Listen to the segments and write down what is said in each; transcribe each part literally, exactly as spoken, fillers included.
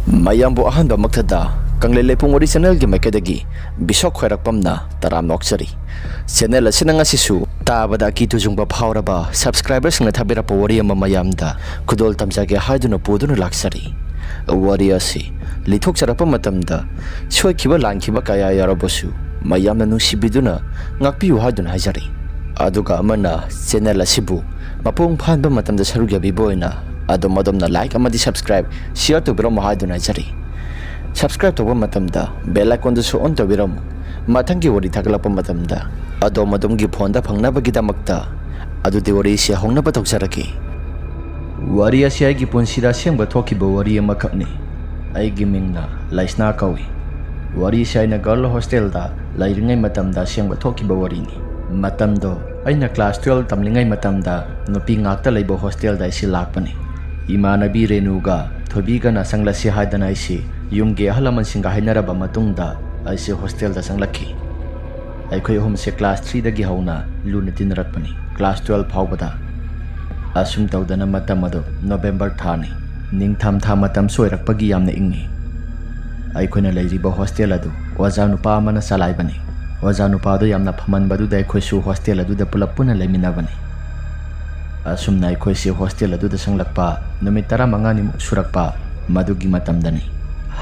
ꯃꯌꯥꯝꯕꯨ ꯑꯍꯥꯟꯕꯃꯛꯇꯗ ꯀꯪꯂꯩ ꯂꯩꯄꯨꯡ ꯋꯥꯔꯤ ꯆꯦꯅꯦꯜꯒꯤ ꯃꯥꯏꯀꯩꯗꯒꯤ ꯕꯤꯁꯣꯛ ꯈ꯭ꯋꯥꯏꯔꯥꯛꯄꯝꯅ ꯇꯔꯥꯝꯅ ꯑꯣꯛꯆꯔꯤ꯫ ꯆꯦꯅꯦꯜ ꯑꯁꯤꯅ ꯉꯁꯤꯁꯨ ꯇꯥꯕꯗ ꯑꯀꯤ ꯇꯨꯖꯨꯡꯕ ꯐꯥꯎꯔꯕ ꯁꯕꯁꯀ꯭ꯔꯥꯏꯕꯔꯁꯤꯡꯅ ꯊꯥꯕꯤꯔꯛꯄ ꯋꯥꯔꯤ ꯑꯃ ꯃꯌꯥꯝꯗ ꯈꯨꯗꯣꯜ ꯇꯝꯖꯒꯦ ꯍꯥꯏꯗꯨꯅ ꯄꯨꯗꯨꯅ ꯂꯥꯛꯆꯔꯤ꯫ ꯋꯥꯔꯤ ꯑꯁꯤ ꯂꯤꯊꯣꯛꯆꯔꯛꯄ ꯃꯇꯝꯗ ꯁꯣꯏꯈꯤꯕ ꯂꯥꯟꯈꯤꯕ ꯀꯌꯥ ꯌꯥꯎꯔꯕꯁꯨ ꯃꯌꯥꯝꯅ ꯅꯨꯡꯁꯤꯕꯤꯗꯨꯅ ꯉꯥꯛꯄꯤꯌꯨ ꯍꯥꯏꯗꯨꯅ ꯍꯥꯏꯖꯔꯤ꯫ ꯑꯗꯨꯒ ꯑꯃꯅ ꯆꯦꯅꯦꯜ ꯑꯁꯤꯕꯨ ꯃꯄꯨꯡ ꯐꯥꯍꯟꯕ ꯃꯇꯝꯗ ꯁꯔꯨꯛ ꯌꯥꯕꯤꯕ ꯑꯣꯏꯅ ꯑꯗꯣꯝ ꯑꯗꯣꯝꯅ ꯂꯥꯏꯛ ꯑꯃꯗꯤ ꯁꯕꯁꯀ꯭ꯔꯥꯏꯕ, ꯁꯤꯌꯔ ꯇꯧꯕꯤꯔꯝꯃꯨ ꯍꯥꯏꯗꯨꯅ ꯍꯥꯏꯖꯔꯤ꯫ ꯁꯕꯁꯀ꯭ꯔꯥꯏꯕ ꯇꯧꯕ ꯃꯇꯝꯗ ꯕꯦꯜ ꯑꯥꯏꯀꯣꯟꯗꯨꯁꯨ ꯑꯣꯟ ꯇꯧꯕꯤꯔꯝꯃꯨ꯫ ꯃꯊꯪꯒꯤ ꯋꯥꯔꯤ ꯊꯥꯒꯠꯂꯛꯄ ꯃꯇꯝꯗ ꯑꯗꯣꯝ ꯑꯗꯣꯝꯒꯤ ꯐꯣꯟꯗ ꯐꯪꯅꯕꯒꯤꯗꯃꯛꯇ꯫ ꯑꯗꯨꯗꯤ ꯋꯥꯔꯤꯁꯤ ꯍꯧꯅꯕ ꯇꯧꯖꯔꯛꯀꯦ꯫ ꯋꯥꯔꯤ ꯑꯁꯤ ꯑꯩꯒꯤ ꯄꯨꯟꯁꯤꯗ ꯑꯁꯦꯡꯕ ꯊꯣꯛꯈꯤꯕ ꯋꯥꯔꯤ ꯑꯃꯈꯛꯅꯤ꯫ ꯑꯩꯒꯤ ꯃꯤꯡꯅ ꯂꯩꯁꯅꯥ ꯀꯧꯏ꯫ ꯋꯥꯔꯤꯁꯤ ꯑꯩꯅ ꯒꯔꯜ ꯍꯣꯁꯇꯦꯜꯗ ꯂꯩꯔꯤꯉꯩ ꯃꯇꯝꯗ ꯑꯁꯦꯡꯕ ꯊꯣꯛꯈꯤꯕ ꯋꯥꯔꯤꯅꯤ꯫ ꯃꯇꯝꯗꯣ ꯑꯩꯅ ꯀ꯭ꯂꯥꯁ ꯇꯨꯋꯦꯜꯕ ꯇꯝꯂꯤꯉꯩ ꯃꯇꯝꯗ ꯅꯨꯄꯤ ꯉꯥꯛꯇ ꯂꯩꯕ ꯍꯣꯁꯇꯦꯜꯗ ꯑꯩꯁꯤ ꯂꯥꯛꯄꯅꯤ꯫ ꯏꯃꯥꯟꯅꯕꯤ ꯔꯦꯅꯨꯒ ꯊꯣꯏꯕꯤꯒꯅ ꯆꯪꯂꯁꯤ ꯍꯥꯏꯗꯅ ꯑꯩꯁꯤ ꯌꯨꯝꯒꯤ ꯑꯍꯜ ꯂꯃꯟꯁꯤꯡꯒ ꯍꯥꯏꯅꯔꯕ ꯃꯇꯨꯡꯗ ꯑꯩꯁꯤ ꯍꯣꯁꯇꯦꯜꯗ ꯆꯪꯂꯛꯈꯤ꯫ ꯑꯩꯈꯣꯏ ꯑꯍꯨꯝꯁꯦ ꯀ꯭ꯂꯥꯁ ꯊ꯭ꯔꯤꯗꯒꯤ ꯍꯧꯅ ꯂꯨꯅ ꯇꯤꯟꯅꯔꯛꯄꯅꯤ, ꯀ꯭ꯂꯥꯁ ꯇꯨꯋꯦꯜꯕ ꯐꯥꯎꯕꯗ꯫ ꯑꯁꯨꯝ ꯇꯧꯗꯅ ꯃꯇꯝ ꯑꯗꯨ ꯅꯣꯕꯦꯝꯕꯔ ꯊꯥꯅꯤ꯫ ꯅꯤꯡꯊꯝ ꯊꯥ ꯃꯇꯝꯁꯨ ꯑꯣꯏꯔꯛꯄꯒꯤ ꯌꯥꯝꯅ ꯏꯪꯉꯤ꯫ ꯑꯩꯈꯣꯏꯅ ꯂꯩꯔꯤꯕ ꯍꯣꯁꯇꯦꯜ ꯑꯗꯨ ꯑꯣꯖꯥ ꯅꯨꯄꯥ ꯑꯃꯅ ꯆꯂꯥꯏꯕꯅꯤ꯫ ꯑꯣꯖꯥ ꯅꯨꯄꯥꯗꯨ ꯌꯥꯝꯅ ꯐꯃꯟꯕꯗꯨꯗ ꯑꯩꯈꯣꯏꯁꯨ ꯍꯣꯁꯇꯦꯜ ꯑꯗꯨꯗ ꯄꯨꯂꯞ ꯄꯨꯟꯅ ꯂꯩꯃꯤꯟꯅꯕꯅꯤ꯫ ꯑꯁꯨꯝꯅ ꯑꯩꯈꯣꯏꯁꯤ ꯍꯣꯁꯇꯦꯜ ꯑꯗꯨꯗ ꯆꯪꯂꯛꯄ ꯅꯨꯃꯤꯠ ꯇꯔꯥꯃꯉꯥꯅꯤꯃꯨꯛ ꯁꯨꯔꯛꯄ ꯃꯗꯨꯒꯤ ꯃꯇꯝꯗꯅꯤ꯫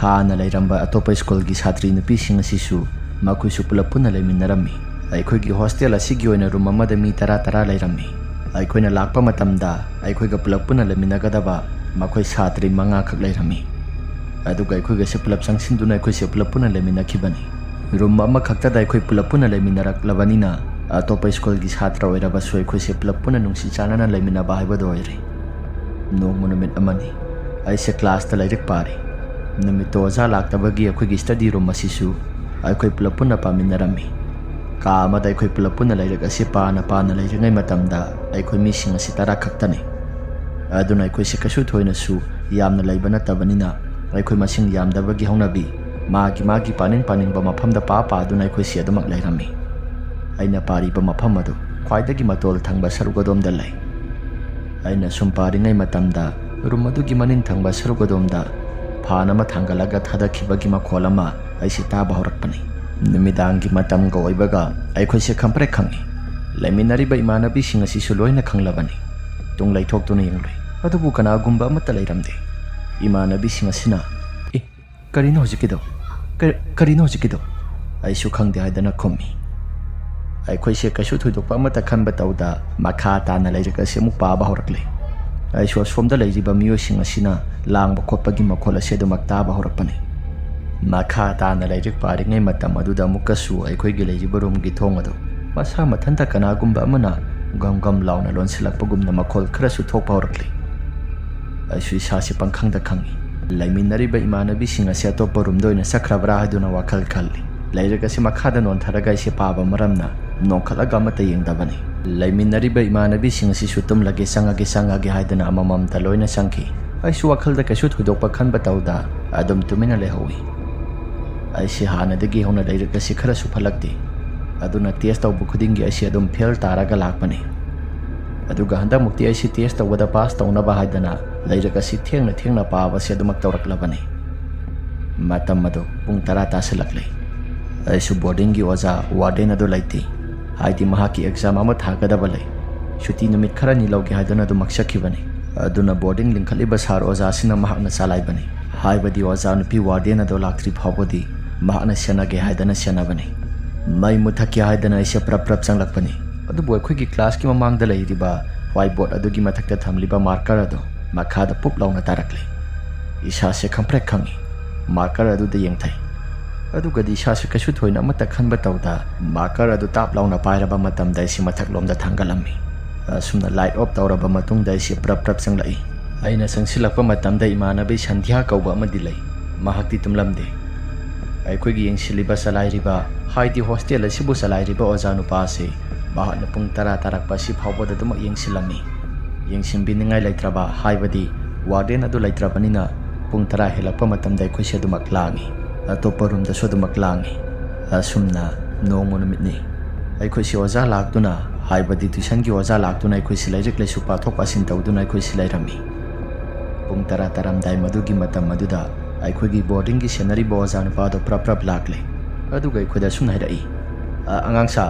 ꯍꯥꯟꯅ ꯂꯩꯔꯝꯕ ꯑꯇꯣꯞꯄ ꯁ꯭ꯀꯨꯜꯒꯤ ꯁꯥꯇ꯭ꯔꯤ ꯅꯨꯄꯤꯁꯤꯡ ꯑꯁꯤꯁꯨ ꯃꯈꯣꯏꯁꯨ ꯄꯨꯂꯞ ꯄꯨꯟꯅ ꯂꯩꯃꯤꯟꯅꯔꯝꯃꯤ꯫ ꯑꯩꯈꯣꯏꯒꯤ ꯍꯣꯁꯇꯦꯜ ꯑꯁꯤꯒꯤ ꯑꯣꯏꯅ ꯔꯨꯝ ꯑꯃꯗ ꯃꯤ ꯇꯔꯥ ꯇꯔꯥ ꯂꯩꯔꯝꯃꯤ꯫ ꯑꯩꯈꯣꯏꯅ ꯂꯥꯛꯄ ꯃꯇꯝꯗ ꯑꯩꯈꯣꯏꯒ ꯄꯨꯂꯞ ꯄꯨꯟꯅ ꯂꯩꯃꯤꯟꯅꯒꯗꯕ ꯃꯈꯣꯏ ꯁꯥꯇ꯭ꯔꯤ ꯃꯉꯥꯈꯛ ꯂꯩꯔꯝꯃꯤ꯫ ꯑꯗꯨꯒ ꯑꯩꯈꯣꯏꯒꯁꯦ ꯄꯨꯂꯞ ꯆꯪꯁꯤꯟꯗꯨꯅ ꯑꯩꯈꯣꯏꯁꯦ ꯄꯨꯂꯞ ꯄꯨꯟꯅ ꯂꯩꯃꯤꯟꯅꯈꯤꯕꯅꯤ꯫ ꯔꯨꯝ ꯑꯃꯈꯛꯇꯗ ꯑꯩꯈꯣꯏ ꯄꯨꯂꯞ ꯄꯨꯟꯅ ꯂꯩꯃꯤꯟꯅꯔꯛꯂꯕꯅꯤꯅ ꯑꯇꯣꯞꯄ ꯁ꯭ꯀꯨꯜꯒꯤ ꯁꯥꯇ꯭ꯔ ꯑꯣꯏꯔꯕꯁꯨ ꯑꯩꯈꯣꯏꯁꯦ ꯄꯨꯂꯞ ꯄꯨꯟꯅ ꯅꯨꯡꯁꯤ ꯆꯥꯟꯅꯅ ꯂꯩꯃꯤꯟꯅꯕ ꯍꯥꯏꯕꯗꯨ ꯑꯣꯏꯔꯦ꯫ ꯅꯣꯡꯃ ꯅꯨꯃꯤꯠ ꯑꯃꯅꯤ꯫ ꯑꯩꯁꯦ ꯀ꯭ꯂꯥꯁꯇ ꯂꯥꯏꯔꯤꯛ ꯄꯥꯔꯤ꯫ ꯅꯨꯃꯤꯠꯇꯣ ꯑꯣꯖꯥ ꯂꯥꯛꯇꯕꯒꯤ ꯑꯩꯈꯣꯏꯒꯤ ꯁ꯭ꯇꯗꯤ ꯔꯨꯝ ꯑꯁꯤꯁꯨ ꯑꯩꯈꯣꯏ ꯄꯨꯂꯞ ꯄꯨꯟꯅ ꯄꯥꯃꯤꯟꯅꯔꯝꯃꯤ꯫ ꯀꯥ ꯑꯃꯗ ꯑꯩꯈꯣꯏ ꯄꯨꯂꯞ ꯄꯨꯟꯅ ꯂꯥꯏꯔꯤꯛ ꯑꯁꯤ ꯄꯥꯅ ꯄꯥꯅ ꯂꯩꯔꯤꯉꯩ ꯃꯇꯝꯗ ꯑꯩꯈꯣꯏ ꯃꯤꯁꯤꯡ ꯑꯁꯤ ꯇꯔꯥ ꯈꯛꯇꯅꯤ꯫ ꯑꯗꯨꯅ ꯑꯩꯈꯣꯏꯁꯦ ꯀꯩꯁꯨ ꯊꯣꯏꯅꯁꯨ ꯌꯥꯝꯅ ꯂꯩꯕ ꯅꯠꯇꯕꯅꯤꯅ ꯑꯩꯈꯣꯏ ꯃꯁꯤꯡ ꯌꯥꯝꯗꯕꯒꯤ ꯍꯧꯅꯕꯤ ꯃꯥꯒꯤ ꯃꯥꯒꯤ ꯄꯥꯅꯤꯡ ꯄꯥꯅꯤꯡꯕ ꯃꯐꯝꯗ ꯄꯥ ꯄꯥꯗꯨꯅ ꯑꯩꯈꯣꯏꯁꯦ ꯑꯗꯨꯃꯛ ꯂꯩꯔꯝꯃꯤ꯫ ꯑꯩꯅ ꯄꯥꯔꯤꯕ ꯃꯐꯝ ꯑꯗꯨ ꯈ꯭ꯋꯥꯏꯗꯒꯤ ꯃꯇꯣꯜ ꯊꯪꯕ ꯁꯔꯨꯛ ꯑꯗꯣꯝꯗ ꯂꯩ꯫ ꯑꯩꯅ ꯁꯨꯝ ꯄꯥꯔꯤꯉꯩ ꯃꯇꯝꯗ ꯔꯨꯝ ꯑꯗꯨꯒꯤ ꯃꯅꯤꯡ ꯊꯪꯕ ꯁꯔꯨꯛ ꯑꯗꯣꯝꯗ ꯐꯥꯟ ꯑꯃ ꯊꯥꯡꯒꯠꯂꯒ ꯊꯥꯗꯈꯤꯕꯒꯤ ꯃꯈꯣꯜ ꯑꯃ ꯑꯩꯁꯦ ꯇꯥꯕ ꯍꯧꯔꯛꯄꯅꯤ꯫ ꯅꯨꯃꯤꯗꯥꯡꯒꯤ ꯃꯇꯝꯒ ꯑꯣꯏꯕꯒ ꯑꯩꯈꯣꯏꯁꯦ ꯈꯪꯄ꯭ꯔꯦꯛ ꯈꯪꯉꯤ꯫ ꯂꯩꯃꯤꯟꯅꯔꯤꯕ ꯏꯃꯥꯟꯅꯕꯤꯁꯤꯡ ꯑꯁꯤꯁꯨ ꯂꯣꯏꯅ ꯈꯪꯂꯕꯅꯤ꯫ ꯇꯨꯡ ꯂꯩꯊꯣꯛꯇꯨꯅ ꯌꯦꯡꯂꯨꯏ, ꯑꯗꯨꯕꯨ ꯀꯅꯥꯒꯨꯝꯕ ꯑꯃꯠꯇ ꯂꯩꯔꯝꯗꯦ꯫ ꯏꯃꯥꯟꯅꯕꯤꯁꯤꯡ ꯑꯁꯤꯅ, "ꯑꯦ, ꯀꯔꯤꯅꯣ ꯍꯧꯖꯤꯛꯀꯤꯗꯣ? ꯀ-, ꯀꯔꯤꯅꯣ ꯍꯧꯖꯤꯛꯀꯤꯗꯣ?" ꯑꯩꯁꯨ ꯈꯪꯗꯦ ꯍꯥꯏꯗꯅ ꯈꯨꯝꯃꯤ꯫ ꯑꯩꯈꯣꯏꯁꯦ ꯀꯩꯁꯨ ꯊꯣꯏꯗꯣꯛꯄ ꯑꯃꯠꯇ ꯈꯟꯕ ꯇꯧꯗ ꯃꯈꯥ ꯇꯥꯅ ꯂꯥꯏꯔꯤꯛ ꯑꯁꯤ ꯑꯃꯨꯛ ꯄꯥꯕ ꯍꯧꯔꯛꯂꯦ꯫ ꯑꯩꯁꯨ ꯑꯁꯣꯝꯗ ꯂꯩꯔꯤꯕ ꯃꯤꯑꯣꯏꯁꯤꯡ ꯑꯁꯤꯅ ꯂꯥꯡꯕ ꯈꯣꯠꯄꯒꯤ ꯃꯈꯣꯜ ꯑꯁꯤ ꯑꯗꯨꯃꯛ ꯇꯥꯕ ꯍꯧꯔꯛꯄꯅꯤ꯫ ꯃꯈꯥ ꯇꯥꯅ ꯂꯥꯏꯔꯤꯛ ꯄꯥꯔꯤꯉꯩ ꯃꯇꯝ ꯑꯗꯨꯗ ꯑꯃꯨꯛꯀꯁꯨ ꯑꯩꯈꯣꯏꯒꯤ ꯂꯩꯔꯤꯕ ꯔꯨꯝꯒꯤ ꯊꯣꯡ ꯑꯗꯨ ꯃꯁꯥ ꯃꯊꯟꯇ ꯀꯅꯥꯒꯨꯝꯕ ꯑꯃꯅ ꯒꯝ ꯒꯝ ꯂꯥꯎꯅ ꯂꯣꯟꯁꯤꯜꯂꯛꯄꯒꯨꯝꯅ ꯃꯈꯣꯜ ꯈꯔꯁꯨ ꯊꯣꯛꯄ ꯍꯧꯔꯛꯂꯤ꯫ ꯑꯩꯁꯨ ꯏꯁꯥꯁꯦ ꯄꯪꯈꯪꯗ ꯈꯪꯉꯤ꯫ ꯂꯩꯃꯤꯟꯅꯔꯤꯕ ꯏꯃꯥꯟꯅꯕꯤꯁꯤꯡ ꯑꯁꯤ ꯑꯇꯣꯞꯄ ꯔꯨꯝꯗ ꯑꯣꯏꯅ ꯆꯠꯈ꯭ꯔꯕ꯭ꯔꯥ ꯍꯥꯏꯗꯨꯅ ꯋꯥꯈꯜ ꯈꯜꯂꯤ꯫ ꯂꯥꯏꯔꯤꯛ ꯑꯁꯤ ꯃꯈꯥꯗ ꯅꯣꯟꯊꯔꯒ ꯑꯩꯁꯦ ꯄꯥꯕ ꯃꯔꯝꯅ ꯅꯣꯡꯈꯠꯂꯒ ꯑꯃꯠꯇ ꯌꯦꯡꯗꯕꯅꯤ꯫ ꯂꯩꯃꯤꯟꯅꯔꯤꯕ ꯏꯃꯥꯟꯅꯕꯤꯁꯤꯡ ꯑꯁꯤꯁꯨ ꯇꯨꯝꯂꯒꯦ, ꯆꯪꯉꯒꯦ, ꯆꯪꯉꯒꯦ ꯍꯥꯏꯗꯅ ꯑꯃꯃꯝꯇ ꯂꯣꯏꯅ ꯆꯪꯈꯤ꯫ ꯑꯩꯁꯨ ꯋꯥꯈꯜꯗ ꯀꯩꯁꯨ ꯊꯣꯏꯗꯣꯛꯄ ꯈꯟꯕ ꯇꯧꯗ ꯑꯗꯨꯝ ꯇꯨꯃꯤꯟꯅ ꯂꯩꯍꯧꯏ꯫ ꯑꯩꯁꯦ ꯍꯥꯟꯅꯗꯒꯤ ꯍꯧꯅ ꯂꯥꯏꯔꯤꯛ ꯑꯁꯤ ꯈꯔꯁꯨ ꯐꯠꯂꯛꯇꯦ꯫ ꯑꯗꯨꯅ ꯇꯦꯁ ꯇꯧꯕ ꯈꯨꯗꯤꯡꯒꯤ ꯑꯩꯁꯦ ꯑꯗꯨꯝ ꯐꯦꯜ ꯇꯥꯔꯒ ꯂꯥꯛꯄꯅꯤ꯫ ꯑꯗꯨꯒ ꯍꯟꯗꯛꯃꯨꯛꯇꯤ ꯑꯩꯁꯤ ꯇꯦꯁ ꯇꯧꯕꯗ ꯄꯥꯁ ꯇꯧꯅꯕ ꯍꯥꯏꯗꯅ ꯂꯥꯏꯔꯤꯛ ꯑꯁꯤ ꯊꯦꯡꯅ ꯊꯦꯡꯅ ꯄꯥꯕꯁꯤ ꯑꯗꯨꯃꯛ ꯇꯧꯔꯛꯂꯕꯅꯤ꯫ ꯃꯇꯝ ꯑꯗꯨ ꯄꯨꯡ ꯇꯔꯥ ꯇꯥꯁꯤꯜꯂꯛꯂꯦ꯫ ꯑꯩꯁꯨ ꯕꯣꯔꯗꯤꯡꯒꯤ ꯑꯣꯖꯥ ꯋꯥꯔꯗꯦꯟ ꯑꯗꯨ ꯂꯩꯇꯦ꯫ ꯍꯥꯏꯗꯤ ꯃꯍꯥꯛꯀꯤ ꯑꯦꯛꯖꯥꯝ ꯑꯃ ꯊꯥꯒꯗꯕ ꯂꯩ꯫ ꯁꯨꯇꯤ ꯅꯨꯃꯤꯠ ꯈꯔꯅꯤ ꯂꯧꯒꯦ ꯍꯥꯏꯗꯨꯅ ꯑꯗꯨꯃꯛ ꯆꯠꯈꯤꯕꯅꯤ꯫ ꯑꯗꯨꯅ ꯕꯣꯔꯗꯤꯡ ꯂꯤꯡꯈꯠꯂꯤꯕ ꯁꯥꯔ ꯑꯣꯖꯥꯁꯤꯅ ꯃꯍꯥꯛꯅ ꯆꯂꯥꯏꯕꯅꯤ꯫ ꯍꯥꯏꯕꯗꯤ ꯑꯣꯖꯥ ꯅꯨꯄꯤ ꯋꯥꯔꯗꯦꯟ ꯑꯗꯣ ꯂꯥꯛꯇ꯭ꯔꯤ ꯐꯥꯎꯕꯗꯤ ꯃꯍꯥꯛꯅ ꯁꯦꯟꯅꯒꯦ ꯍꯥꯏꯗꯅ ꯁꯦꯟꯅꯕꯅꯤ꯫ ꯃꯩ ꯃꯨꯊꯠꯀꯦ ꯍꯥꯏꯗꯅ ꯑꯩꯁꯦ ꯄ꯭ꯔꯞ ꯄ꯭ꯔꯞ ꯆꯪꯂꯛꯄꯅꯤ꯫ ꯑꯗꯨꯕꯨ ꯑꯩꯈꯣꯏꯒꯤ ꯀ꯭ꯂꯥꯁꯀꯤ ꯃꯃꯥꯡꯗ ꯂꯩꯔꯤꯕ ꯋꯥꯏꯠ ꯕꯣꯔꯗ ꯑꯗꯨꯒꯤ ꯃꯊꯛꯇ ꯊꯝꯂꯤꯕ ꯃꯥꯔꯀꯔ ꯑꯗꯨ ꯃꯈꯥꯗ ꯄꯨꯞ ꯂꯥꯎꯅ ꯇꯥꯔꯛꯂꯦ꯫ ꯏꯁꯥꯁꯦ ꯈꯪꯄ꯭ꯔꯦꯛ ꯈꯪꯉꯤ꯫ ꯃꯥꯔꯀꯔ ꯑꯗꯨꯗ ꯌꯦꯡꯊꯩ꯫ ꯑꯗꯨꯒꯗꯤ ꯏꯁꯥꯁꯦ ꯀꯩꯁꯨ ꯊꯣꯏꯅ ꯑꯃꯠꯇ ꯈꯟꯕ ꯇꯧꯗ ꯃꯥꯔꯀꯔ ꯑꯗꯨ ꯇꯥꯞ ꯂꯥꯎꯅ ꯄꯥꯏꯔꯕ ꯃꯇꯝꯗ ꯑꯩꯁꯦ ꯃꯊꯛꯂꯣꯝꯗ ꯊꯥꯡꯒꯠꯂꯝꯃꯤ꯫ ꯑꯁꯨꯝꯅ ꯂꯥꯏꯠ ꯑꯣꯐ ꯇꯧꯔꯕ ꯃꯇꯨꯡꯗ ꯑꯩꯁꯦ ꯄ꯭ꯔꯞ ꯄ꯭ꯔꯞ ꯆꯪꯂꯛꯏ꯫ ꯑꯩꯅ ꯆꯪꯁꯤꯜꯂꯛꯄ ꯃꯇꯝꯗ ꯏꯃꯥꯟꯅꯕꯤ ꯁꯟꯙ꯭ꯌꯥ ꯀꯧꯕ ꯑꯃꯗꯤ ꯂꯩ꯫ ꯃꯍꯥꯛꯇꯤ ꯇꯨꯝꯂꯝꯗꯦ꯫ ꯑꯩꯈꯣꯏꯒꯤ ꯌꯦꯡꯁꯤꯜꯂꯤꯕ ꯆꯂꯥꯏꯔꯤꯕ, ꯍꯥꯏꯗꯤ ꯍꯣꯁꯇꯦꯜ ꯑꯁꯤꯕꯨ ꯆꯂꯥꯏꯔꯤꯕ ꯑꯣꯖꯥ ꯅꯨꯄꯥ ꯑꯁꯤ ꯃꯍꯥꯛꯅ ꯄꯨꯡ ꯇꯔꯥ ꯇꯥꯔꯛꯄ ꯑꯁꯤ ꯐꯥꯎꯕꯗ ꯑꯗꯨꯃꯛ ꯌꯦꯡꯁꯤꯜꯂꯝꯃꯤ꯫ ꯌꯦꯡꯁꯤꯟꯕꯤꯅꯤꯡꯉꯥꯏ ꯂꯩꯇ꯭ꯔꯕ, ꯍꯥꯏꯕꯗꯤ ꯋꯥꯔꯗꯦꯟ ꯑꯗꯨ ꯂꯩꯇ꯭ꯔꯕꯅꯤꯅ ꯄꯨꯡ ꯇꯔꯥ ꯍꯦꯜꯂꯛꯄ ꯃꯇꯝꯗ ꯑꯩꯈꯣꯏꯁꯦ ꯑꯗꯨꯃꯛ ꯂꯥꯡꯉꯤ꯫ ꯑꯇꯣꯞꯄ ꯔꯨꯝꯗꯁꯨ ꯑꯗꯨꯃꯛ ꯂꯥꯡꯉꯤ꯫ ꯑꯁꯨꯝꯅ ꯅꯣꯡꯃ ꯅꯨꯃꯤꯠꯅꯤ꯫ ꯑꯩꯈꯣꯏꯁꯤ ꯑꯣꯖꯥ ꯂꯥꯛꯇꯨꯅ, ꯍꯥꯏꯕꯗꯤ ꯇ꯭ꯌꯨꯁꯟꯒꯤ ꯑꯣꯖꯥ ꯂꯥꯛꯇꯨꯅ ꯑꯩꯈꯣꯏꯁꯤ ꯂꯥꯏꯔꯤꯛ ꯂꯥꯏꯁꯨ ꯄꯥꯊꯣꯛ ꯄꯥꯁꯤꯟ ꯇꯧꯗꯨꯅ ꯑꯩꯈꯣꯏꯁꯤ ꯂꯩꯔꯝꯃꯤ꯫ ꯄꯨꯡ ꯇꯔꯥ ꯇꯥꯔꯝꯗꯥꯏ ꯃꯗꯨꯒꯤ ꯃꯇꯝ ꯑꯗꯨꯗ ꯑꯩꯈꯣꯏꯒꯤ ꯕꯣꯔꯗꯤꯡꯒꯤ ꯁꯦꯟꯅꯔꯤꯕ ꯑꯣꯖꯥ ꯅꯨꯄꯥ ꯑꯗꯣ ꯄ꯭ꯔꯞ ꯄ꯭ꯔꯞ ꯂꯥꯛꯂꯦ꯫ ꯑꯗꯨꯒ ꯑꯩꯈꯣꯏꯗ ꯑꯁꯨꯝꯅ ꯍꯥꯏꯔꯛꯏ, "ꯑ, ꯑꯉꯥꯡ ꯁꯥ,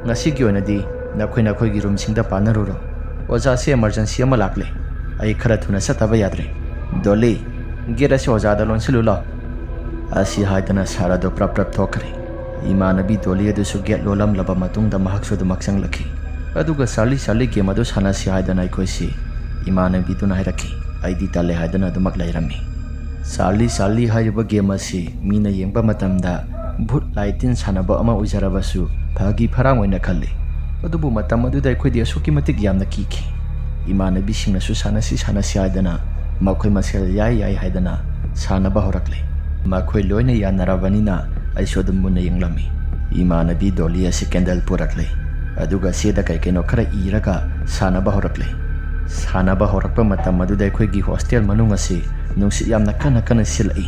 ꯉꯁꯤꯒꯤ ꯑꯣꯏꯅꯗꯤ ꯅꯈꯣꯏ ꯅꯈꯣꯏꯒꯤ ꯔꯨꯝꯁꯤꯡꯗ ꯄꯥꯟꯅꯔꯨꯔꯣ꯫ ꯑꯣꯖꯥꯁꯦ ꯏꯃꯔꯖꯦꯟꯁꯤ ꯑꯃ ꯂꯥꯛꯂꯦ꯫ ꯑꯩ ꯈꯔ ꯊꯨꯅ ꯆꯠꯇꯕ ꯌꯥꯗ꯭ꯔꯦ꯫ ꯗꯣꯂꯤ, ꯒꯦꯠ ꯑꯁꯤ ꯑꯣꯖꯥꯗ ꯂꯣꯟꯁꯤꯜꯂꯨ ꯂꯥꯎ"꯫ ꯑꯁꯤ ꯍꯥꯏꯗꯅ ꯁꯥꯔ ꯑꯗꯨ ꯄ꯭ꯔꯞ ꯄ꯭ꯔꯞ ꯊꯣꯛꯈ꯭ꯔꯦ꯫ ꯏꯃꯥꯟꯅꯕꯤ ꯗꯣꯂꯤ ꯑꯗꯨꯁꯨ ꯒꯦꯠ ꯂꯣꯜꯂꯝꯂꯕ ꯃꯇꯨꯡꯗ ꯃꯍꯥꯛꯁꯨ ꯑꯗꯨꯃꯛ ꯆꯪꯂꯛꯈꯤ꯫ ꯑꯗꯨꯒ "ꯆꯥꯔꯂꯤ, ꯆꯥꯔꯂꯤ, ꯒꯦꯝ ꯑꯗꯨ ꯁꯥꯟꯅꯁꯤ" ꯍꯥꯏꯗꯅ ꯑꯩꯈꯣꯏꯁꯤ ꯏꯃꯥꯟꯅꯕꯤꯗꯨꯅ ꯍꯥꯏꯔꯛꯈꯤ꯫ ꯑꯩꯗꯤ ꯇꯜꯂꯦ ꯍꯥꯏꯗꯅ ꯑꯗꯨꯃꯛ ꯂꯩꯔꯝꯃꯤ꯫ "ꯆꯥꯔꯂꯤ, ꯆꯥꯔꯂꯤ" ꯍꯥꯏꯔꯤꯕ ꯒꯦꯝ ꯑꯁꯤ ꯃꯤꯅ ꯌꯦꯡꯕ ꯃꯇꯝꯗ ꯚꯨꯠ ꯂꯥꯏ ꯇꯤꯟ ꯁꯥꯟꯅꯕ ꯑꯃ ꯑꯣꯏꯖꯔꯕꯁꯨ ꯐꯥꯒꯤ ꯐꯔꯥꯡ ꯑꯣꯏꯅ ꯈꯜꯂꯤ꯫ ꯑꯗꯨꯕꯨ ꯃꯇꯝ ꯑꯗꯨꯗ ꯑꯩꯈꯣꯏꯗꯤ ꯑꯁꯨꯛꯀꯤ ꯃꯇꯤꯛ ꯌꯥꯝꯅ ꯀꯤꯈꯤ꯫ ꯏꯃꯥꯟꯅꯕꯤꯁꯤꯡꯅꯁꯨ "ꯁꯥꯟꯅꯁꯤ, ꯁꯥꯟꯅꯁꯤ" ꯍꯥꯏꯗꯅ ꯃꯈꯣꯏ ꯃꯁꯦꯜ "ꯌꯥꯏ, ꯌꯥꯏ" ꯍꯥꯏꯗꯅ ꯁꯥꯟꯅꯕ ꯍꯧꯔꯛꯂꯦ꯫ ꯃꯈꯣꯏ ꯂꯣꯏꯅ ꯌꯥꯅꯔꯕꯅꯤꯅ ꯑꯩꯁꯨ ꯑꯗꯨꯝ ꯃꯨꯟꯅ ꯌꯦꯡꯂꯝꯃꯤ꯫ ꯏꯃꯥꯟꯅꯕꯤ ꯗꯣꯂꯤ ꯑꯁꯤ ꯀꯦꯟꯗꯜ ꯄꯨꯔꯛꯂꯦ, ꯑꯗꯨꯒ ꯆꯦꯗ ꯀꯩ ꯀꯩꯅꯣ ꯈꯔ ꯏꯔꯒ ꯁꯥꯟꯅꯕ ꯍꯧꯔꯛꯂꯦ꯫ ꯁꯥꯟꯅꯕ ꯍꯧꯔꯛꯄ ꯃꯇꯝ ꯑꯗꯨꯗ ꯑꯩꯈꯣꯏꯒꯤ ꯍꯣꯁꯇꯦꯜ ꯃꯅꯨꯡ ꯑꯁꯤ ꯅꯨꯡꯁꯤꯠ ꯌꯥꯝꯅ ꯀꯟꯅ ꯀꯟꯅ ꯁꯤꯠꯂꯛꯏ꯫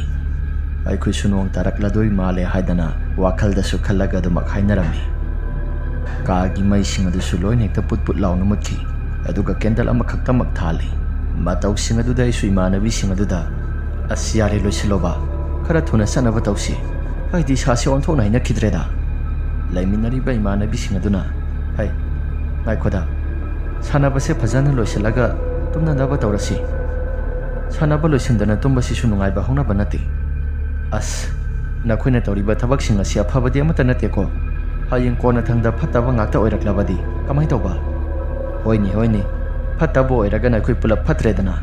ꯑꯩꯈꯣꯏꯁꯨ ꯅꯣꯡ ꯇꯥꯔꯛꯂꯗꯣꯏ ꯃꯥꯜꯂꯦ ꯍꯥꯏꯗꯅ ꯋꯥꯈꯜꯗꯁꯨ ꯈꯜꯂꯒ ꯑꯗꯨꯃꯛ ꯍꯥꯏꯅꯔꯝꯃꯤ꯫ ꯀꯥꯒꯤ ꯃꯩꯁꯤꯡ ꯑꯗꯨꯁꯨ ꯂꯣꯏꯅ ꯍꯦꯛꯇ ꯄꯨꯠ ꯄꯨꯠ ꯂꯥꯎꯅ ꯃꯨꯠꯈꯤ꯫ ꯑꯗꯨꯒ ꯀꯦꯟꯗꯜ ꯑꯃꯈꯛꯇꯃꯛ ꯊꯥꯜꯂꯤ꯫ ꯃꯇꯧꯁꯤꯡ ꯑꯗꯨꯗ ꯑꯩꯁꯨ ꯏꯃꯥꯟꯅꯕꯤꯁꯤꯡ ꯑꯗꯨꯗ, "ꯑꯁ, ꯌꯥꯔꯦ, ꯂꯣꯏꯁꯤꯜꯂꯣꯕ꯫ ꯈꯔ ꯊꯨꯅ ꯆꯠꯅꯕ ꯇꯧꯁꯤ꯫ ꯑꯩꯗꯤ ꯏꯁꯥꯁꯦ ꯑꯣꯟꯊꯣꯛꯅ ꯍꯩꯅꯈꯤꯗ꯭ꯔꯦꯗ"꯫ ꯂꯩꯃꯤꯟꯅꯔꯤꯕ ꯏꯃꯥꯟꯅꯕꯤꯁꯤꯡ ꯑꯗꯨꯅ, "ꯍꯩ, ꯉꯥꯏꯈꯣꯗ, ꯁꯥꯟꯅꯕꯁꯦ ꯐꯖꯅ ꯂꯣꯏꯁꯤꯜꯂꯒ ꯇꯨꯝꯅꯅꯕ ꯇꯧꯔꯁꯤ꯫ ꯁꯥꯟꯅꯕ ꯂꯣꯏꯁꯤꯟꯗꯅ ꯇꯨꯝꯕꯁꯤꯁꯨ ꯅꯨꯡꯉꯥꯏꯕ ꯍꯧꯅꯕ ꯅꯠꯇꯦ꯫ ꯑꯁ, ꯅꯈꯣꯏꯅ ꯇꯧꯔꯤꯕ ꯊꯕꯛꯁꯤꯡ ꯑꯁꯤ ꯑꯐꯕꯗꯤ ꯑꯃꯠꯇ ꯅꯠꯇꯦꯀꯣ꯫ ꯍꯌꯦꯡ ꯀꯣꯟꯅꯊꯪꯗ ꯐꯠꯇꯕ ꯉꯥꯛꯇ ꯑꯣꯏꯔꯛꯂꯕꯗꯤ ꯀꯃꯥꯏꯅ ꯇꯧꯕ?" "ꯍꯣꯏꯅꯦ, ꯍꯣꯏꯅꯦ, ꯐꯠꯇꯕ ꯑꯣꯏꯔꯒꯅ ꯑꯩꯈꯣꯏ ꯄꯨꯂꯞ ꯐꯠꯇ꯭ꯔꯦꯗꯅ,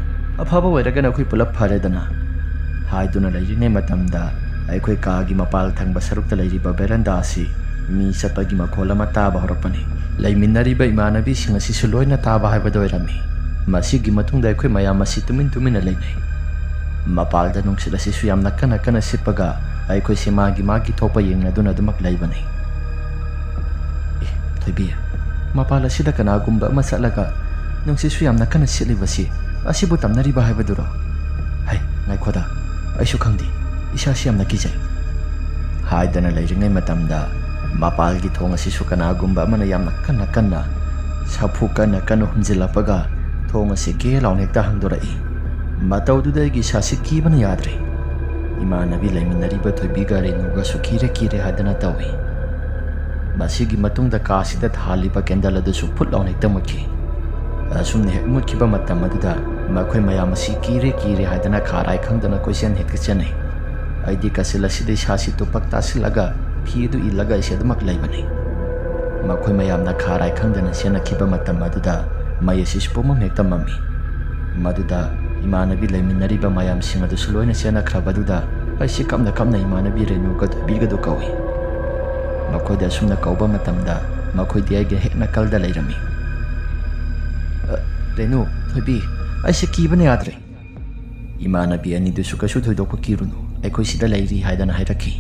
ꯑꯐꯕ ꯑꯣꯏꯔꯒꯅ ꯑꯩꯈꯣꯏ ꯄꯨꯂꯞ ꯐꯔꯦꯗꯅ" ꯍꯥꯏꯗꯨꯅ ꯂꯩꯔꯤꯉꯩ ꯃꯇꯝꯗ, ꯑꯩꯈꯣꯏ ꯀꯥꯒꯤ ꯃꯄꯥꯜ ꯊꯪꯕ ꯁꯔꯨꯛꯇ ꯂꯩꯔꯤꯕ ꯕꯦꯔꯟꯗꯥ ꯑꯁꯤ ꯃꯤ ꯆꯠꯄꯒꯤ ꯃꯈꯣꯜ ꯑꯃ ꯇꯥꯕ ꯍꯧꯔꯛꯄꯅꯤ꯫ ꯂꯩꯃꯤꯟꯅꯔꯤꯕ ꯏꯃꯥꯟꯅꯕꯤꯁꯤꯡ ꯑꯁꯤꯁꯨ ꯂꯣꯏꯅ ꯇꯥꯕ ꯍꯥꯏꯕꯗꯨ ꯑꯣꯏꯔꯝꯃꯤ꯫ ꯃꯁꯤꯒꯤ ꯃꯇꯨꯡꯗ ꯑꯩꯈꯣꯏ ꯃꯌꯥꯝ ꯑꯁꯤ ꯇꯨꯃꯤꯟ ꯇꯨꯃꯤꯟꯅ ꯂꯩꯅꯩ꯫ ꯃꯄꯥꯜꯗ ꯅꯨꯡꯁꯤꯠ ꯑꯁꯤꯁꯨ ꯌꯥꯝꯅ ꯀꯟꯅ ꯀꯟꯅ ꯁꯤꯠꯄꯒ, ꯑꯩꯈꯣꯏꯁꯦ ꯃꯥꯒꯤ ꯃꯥꯒꯤ ꯊꯣꯛꯄ ꯌꯦꯡꯅꯗꯨꯅ ꯑꯗꯨꯃꯛ ꯂꯩꯕꯅꯤ꯫ "ꯑꯦ, ꯊꯣꯏꯕꯤ, ꯃꯄꯥꯜ ꯑꯁꯤꯗ ꯀꯅꯥꯒꯨꯝꯕ ꯑꯃ ꯆꯠꯂꯒ ꯅꯨꯡꯁꯤꯠꯁꯨ ꯌꯥꯝꯅ ꯀꯟꯅ ꯁꯤꯠꯂꯤꯕꯁꯤ ꯑꯁꯤꯕꯨ ꯇꯝꯅꯔꯤꯕ ꯍꯥꯏꯕꯗꯨꯔꯣ? ꯍꯩ, ꯉꯥꯏꯈꯣꯗ, ꯑꯩꯁꯨ ꯈꯪꯗꯦ, ꯏꯁꯥꯁꯤ ꯌꯥꯝꯅ ꯀꯤꯖꯩ" ꯍꯥꯏꯗꯅ ꯂꯩꯔꯤꯉꯩ ꯃꯇꯝꯗ, ꯃꯄꯥꯜꯒꯤ ꯊꯣꯡ ꯑꯁꯤꯁꯨ ꯀꯅꯥꯒꯨꯝꯕ ꯑꯃꯅ ꯌꯥꯝꯅ ꯀꯟꯅ ꯀꯟꯅ ꯁꯥꯐꯨ ꯀꯟꯅ ꯀꯟꯅ ꯍꯨꯝꯖꯤꯜꯂꯛꯄꯒ, ꯊꯣꯡ ꯑꯁꯤ ꯒꯦ ꯂꯥꯎꯅ ꯍꯦꯛꯇ ꯍꯥꯡꯗꯣꯔꯛꯏ꯫ ꯃꯇꯧꯗꯨꯗ ꯑꯩꯒꯤ ꯏꯁꯥꯁꯤ ꯀꯤꯕꯅ ꯌꯥꯗ꯭ꯔꯦ꯫ ꯏꯃꯥꯟꯅꯕꯤ ꯂꯩꯃꯤꯟꯅꯔꯤꯕ ꯊꯣꯏꯕꯤꯒ ꯔꯦꯅꯨꯒꯁꯨ ꯀꯤꯔꯦ ꯀꯤꯔꯦ ꯍꯥꯏꯗꯅ ꯇꯧꯏ꯫ ꯃꯁꯤꯒꯤ ꯃꯇꯨꯡꯗ ꯀꯥꯁꯤꯗ ꯊꯥꯜꯂꯤꯕ ꯀꯦꯟꯗꯜ ꯑꯗꯨꯁꯨ ꯐꯨꯠ ꯂꯥꯎꯅ ꯍꯦꯛꯇ ꯃꯨꯠꯈꯤ꯫ ꯑꯁꯨꯝꯅ ꯍꯦꯛ ꯃꯨꯠꯈꯤꯕ ꯃꯇꯝ ꯑꯗꯨꯗ ꯃꯈꯣꯏ ꯃꯌꯥꯝ ꯑꯁꯤ ꯀꯤꯔꯦ ꯀꯤꯔꯦ ꯍꯥꯏꯗꯅ ꯈꯥꯔꯥꯏ ꯈꯪꯗꯅ ꯀꯣꯏꯆꯦꯟ ꯍꯦꯛꯇ ꯆꯦꯟꯅꯩ꯫ ꯑꯩꯗꯤ ꯀꯥꯆꯤꯜ ꯑꯁꯤꯗ ꯏꯁꯥꯁꯤ ꯇꯨꯄꯛ ꯇꯥꯁꯤꯜꯂꯒ ꯐꯤ ꯑꯗꯨ ꯏꯜꯂꯒ ꯑꯩꯁꯦ ꯑꯗꯨꯃꯛ ꯂꯩꯕꯅꯤ꯫ ꯃꯈꯣꯏ ꯃꯌꯥꯝꯅ ꯈꯥꯔꯥꯏ ꯈꯪꯗꯅ ꯆꯦꯟꯅꯈꯤꯕ ꯃꯇꯝ ꯑꯗꯨꯗ ꯃꯩ ꯑꯁꯤꯁꯨ ꯄꯨꯝꯃꯝ ꯍꯦꯛꯇ ꯃꯝꯃꯤ꯫ ꯃꯗꯨꯗ ꯏꯃꯥꯟꯅꯕꯤ ꯂꯩꯃꯤꯟꯅꯔꯤꯕ ꯃꯌꯥꯝꯁꯤꯡ ꯑꯗꯨꯁꯨ ꯂꯣꯏꯅ ꯆꯦꯟꯅꯈ꯭ꯔꯕꯗꯨꯗ ꯑꯩꯁꯤ ꯀꯞꯅ ꯀꯞꯅ ꯏꯃꯥꯟꯅꯕꯤ ꯔꯦꯅꯨꯒ ꯊꯣꯏꯕꯤꯒꯗꯨ ꯀꯧꯏ꯫ ꯃꯈꯣꯏꯗ ꯑꯁꯨꯝꯅ ꯀꯧꯕ ꯃꯇꯝꯗ ꯃꯈꯣꯏꯗꯤ ꯑꯩꯒꯤ ꯍꯦꯛ ꯅꯥꯀꯜꯗ ꯂꯩꯔꯝꯃꯤ꯫ "ꯑ, ꯔꯦꯅꯨ, ꯊꯣꯏꯕꯤ, ꯑꯩꯁꯦ ꯀꯤꯕꯅ ꯌꯥꯗ꯭ꯔꯦ꯫ ꯏꯃꯥꯟꯅꯕꯤ ꯑꯅꯤꯗꯨꯁꯨ ꯀꯩꯁꯨ ꯊꯣꯏꯗꯣꯛꯄ ꯀꯤꯔꯨꯅꯨ, ꯑꯩꯈꯣꯏ ꯁꯤꯗ ꯂꯩꯔꯤ" ꯍꯥꯏꯗꯅ ꯍꯥꯏꯔꯛꯈꯤ꯫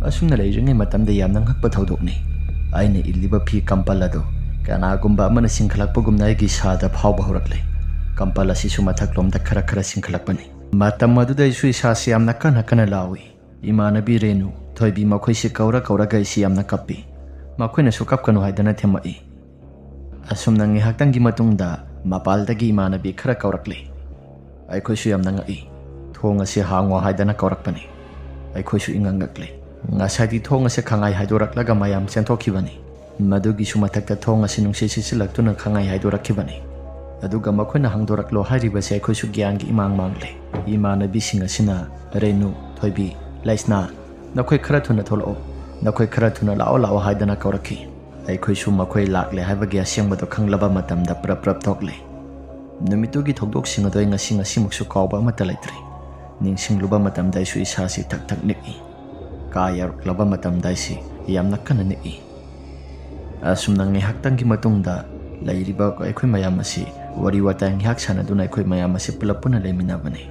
ꯑꯁꯨꯝꯅ ꯂꯩꯔꯤꯉꯩ ꯃꯇꯝꯗ ꯌꯥꯝꯅ ꯉꯛꯄ ꯊꯧꯗꯣꯛꯅꯤ꯫ ꯑꯩꯅ ꯏꯜꯂꯤꯕ ꯐꯤ ꯀꯝꯄꯜ ꯑꯗꯨ ꯀꯅꯥꯒꯨꯝꯕ ꯑꯃꯅ ꯆꯤꯡꯈꯠꯂꯛꯄꯒꯨꯝꯅ ꯑꯩꯒꯤ ꯏꯁꯥꯗ ꯐꯥꯎꯕ ꯍꯧꯔꯛꯂꯦ꯫ ꯀꯝꯄꯜ ꯑꯁꯤꯁꯨ ꯃꯊꯛꯂꯣꯝꯗ ꯈꯔ ꯈꯔ ꯆꯤꯡꯈꯠꯂꯛꯄꯅꯤ꯫ ꯃꯇꯝ ꯑꯗꯨꯗ ꯑꯩꯁꯨ ꯏꯁꯥꯁꯤ ꯌꯥꯝꯅ ꯀꯟꯅ ꯀꯟꯅ ꯂꯥꯎꯏ꯫ ꯏꯃꯥꯟꯅꯕꯤ ꯔꯦꯅꯨ, ꯊꯣꯏꯕꯤ ꯃꯈꯣꯏꯁꯤ ꯀꯧꯔ ꯀꯧꯔꯒ ꯑꯩꯁꯤ ꯌꯥꯝꯅ ꯀꯞꯄꯤ꯫ ꯃꯈꯣꯏꯅꯁꯨ "ꯀꯞꯀꯅꯨ" ꯍꯥꯏꯗꯅ ꯊꯦꯝꯃꯛꯏ꯫ ꯑꯁꯨꯝꯅ ꯉꯥꯏꯍꯥꯛꯇꯪꯒꯤ ꯃꯇꯨꯡꯗ ꯃꯄꯥꯜꯗꯒꯤ ꯏꯃꯥꯟꯅꯕꯤ ꯈꯔ ꯀꯧꯔꯛꯂꯤ꯫ ꯑꯩꯈꯣꯏꯁꯨ ꯌꯥꯝꯅ ꯉꯛꯏ꯫ "ꯊꯣꯡ ꯑꯁꯤ ꯍꯥꯡꯉꯣ" ꯍꯥꯏꯗꯅ ꯀꯧꯔꯛꯄꯅꯤ꯫ ꯑꯩꯈꯣꯏꯁꯨ ꯏꯉꯛ ꯉꯛꯂꯤ꯫ ꯉꯁꯥꯏꯗꯤ ꯊꯣꯡ ꯑꯁꯤ ꯈꯪꯍꯥꯏ ꯍꯥꯏꯗꯣꯔꯛꯂꯒ ꯃꯌꯥꯝ ꯆꯦꯟꯊꯣꯛꯈꯤꯕꯅꯤ꯫ ꯃꯗꯨꯒꯤꯁꯨ ꯃꯊꯛꯇ ꯊꯣꯡ ꯑꯁꯤ ꯅꯨꯡꯁꯤꯠ ꯁꯤꯠꯆꯤꯜꯂꯛꯇꯨꯅ ꯈꯪꯍꯥꯏ ꯍꯥꯏꯗꯣꯔꯛꯈꯤꯕꯅꯤ꯫ ꯑꯗꯨꯒ ꯃꯈꯣꯏꯅ ꯍꯥꯡꯗꯣꯔꯛꯂꯣ ꯍꯥꯏꯔꯤꯕꯁꯦ ꯑꯩꯈꯣꯏꯁꯨ ꯒ꯭ꯌꯥꯟꯒꯤ ꯏꯃꯥꯡ ꯃꯥꯡꯂꯦ꯫ ꯏꯃꯥꯟꯅꯕꯤꯁꯤꯡ ꯑꯁꯤꯅ "ꯔꯦꯅꯨ, ꯊꯣꯏꯕꯤ, ꯂꯩꯁꯅꯥ, ꯅꯈꯣꯏ ꯈꯔ ꯊꯨꯅ ꯊꯣꯛꯂꯛꯑꯣ, ꯅꯈꯣꯏ ꯈꯔ ꯊꯨꯅ ꯂꯥꯛꯑꯣ, ꯂꯥꯛꯑꯣ" ꯍꯥꯏꯗꯅ ꯀꯧꯔꯛꯈꯤ꯫ ꯑꯩꯈꯣꯏꯁꯨ ꯃꯈꯣꯏ ꯂꯥꯛꯂꯦ ꯍꯥꯏꯕꯒꯤ ꯑꯁꯦꯡꯕꯗꯣ ꯈꯪꯂꯕ ꯃꯇꯝꯗ ꯄ꯭ꯔꯞ ꯄ꯭ꯔꯞ ꯊꯣꯛꯂꯦ꯫ ꯅꯨꯃꯤꯠꯇꯨꯒꯤ ꯊꯧꯗꯣꯛꯁꯤꯡ ꯑꯗꯣ ꯑꯩ ꯉꯁꯤ ꯉꯁꯤꯃꯛꯁꯨ ꯀꯥꯎꯕ ꯑꯃꯠꯇ ꯂꯩꯇ꯭ꯔꯤ꯫ ꯅꯤꯡꯁꯤꯡꯂꯨꯕ ꯃꯇꯝꯗ ꯑꯩꯁꯨ ꯏꯁꯥꯁꯤ ꯊꯛ ꯊꯛ ꯅꯤꯛꯏ꯫ ꯀꯥ ꯌꯧꯔꯛꯂꯕ ꯃꯇꯝꯗ ꯑꯩꯁꯤ ꯌꯥꯝꯅ ꯀꯟꯅ ꯅꯤꯛꯏ꯫ ꯑꯁꯨꯝꯅ ꯉꯥꯏꯍꯥꯛꯇꯪꯒꯤ ꯃꯇꯨꯡꯗ ꯂꯩꯔꯤꯕ ꯑꯩꯈꯣꯏ ꯃꯌꯥꯝ ꯑꯁꯤ ꯋꯥꯔꯤ ꯋꯥꯇꯥꯏ ꯉꯥꯏꯍꯥꯛ ꯁꯥꯟꯅꯗꯨꯅ ꯑꯩꯈꯣꯏ ꯃꯌꯥꯝ ꯑꯁꯤ ꯄꯨꯂꯞ ꯄꯨꯟꯅ ꯂꯩꯃꯤꯟꯅꯕꯅꯤ꯫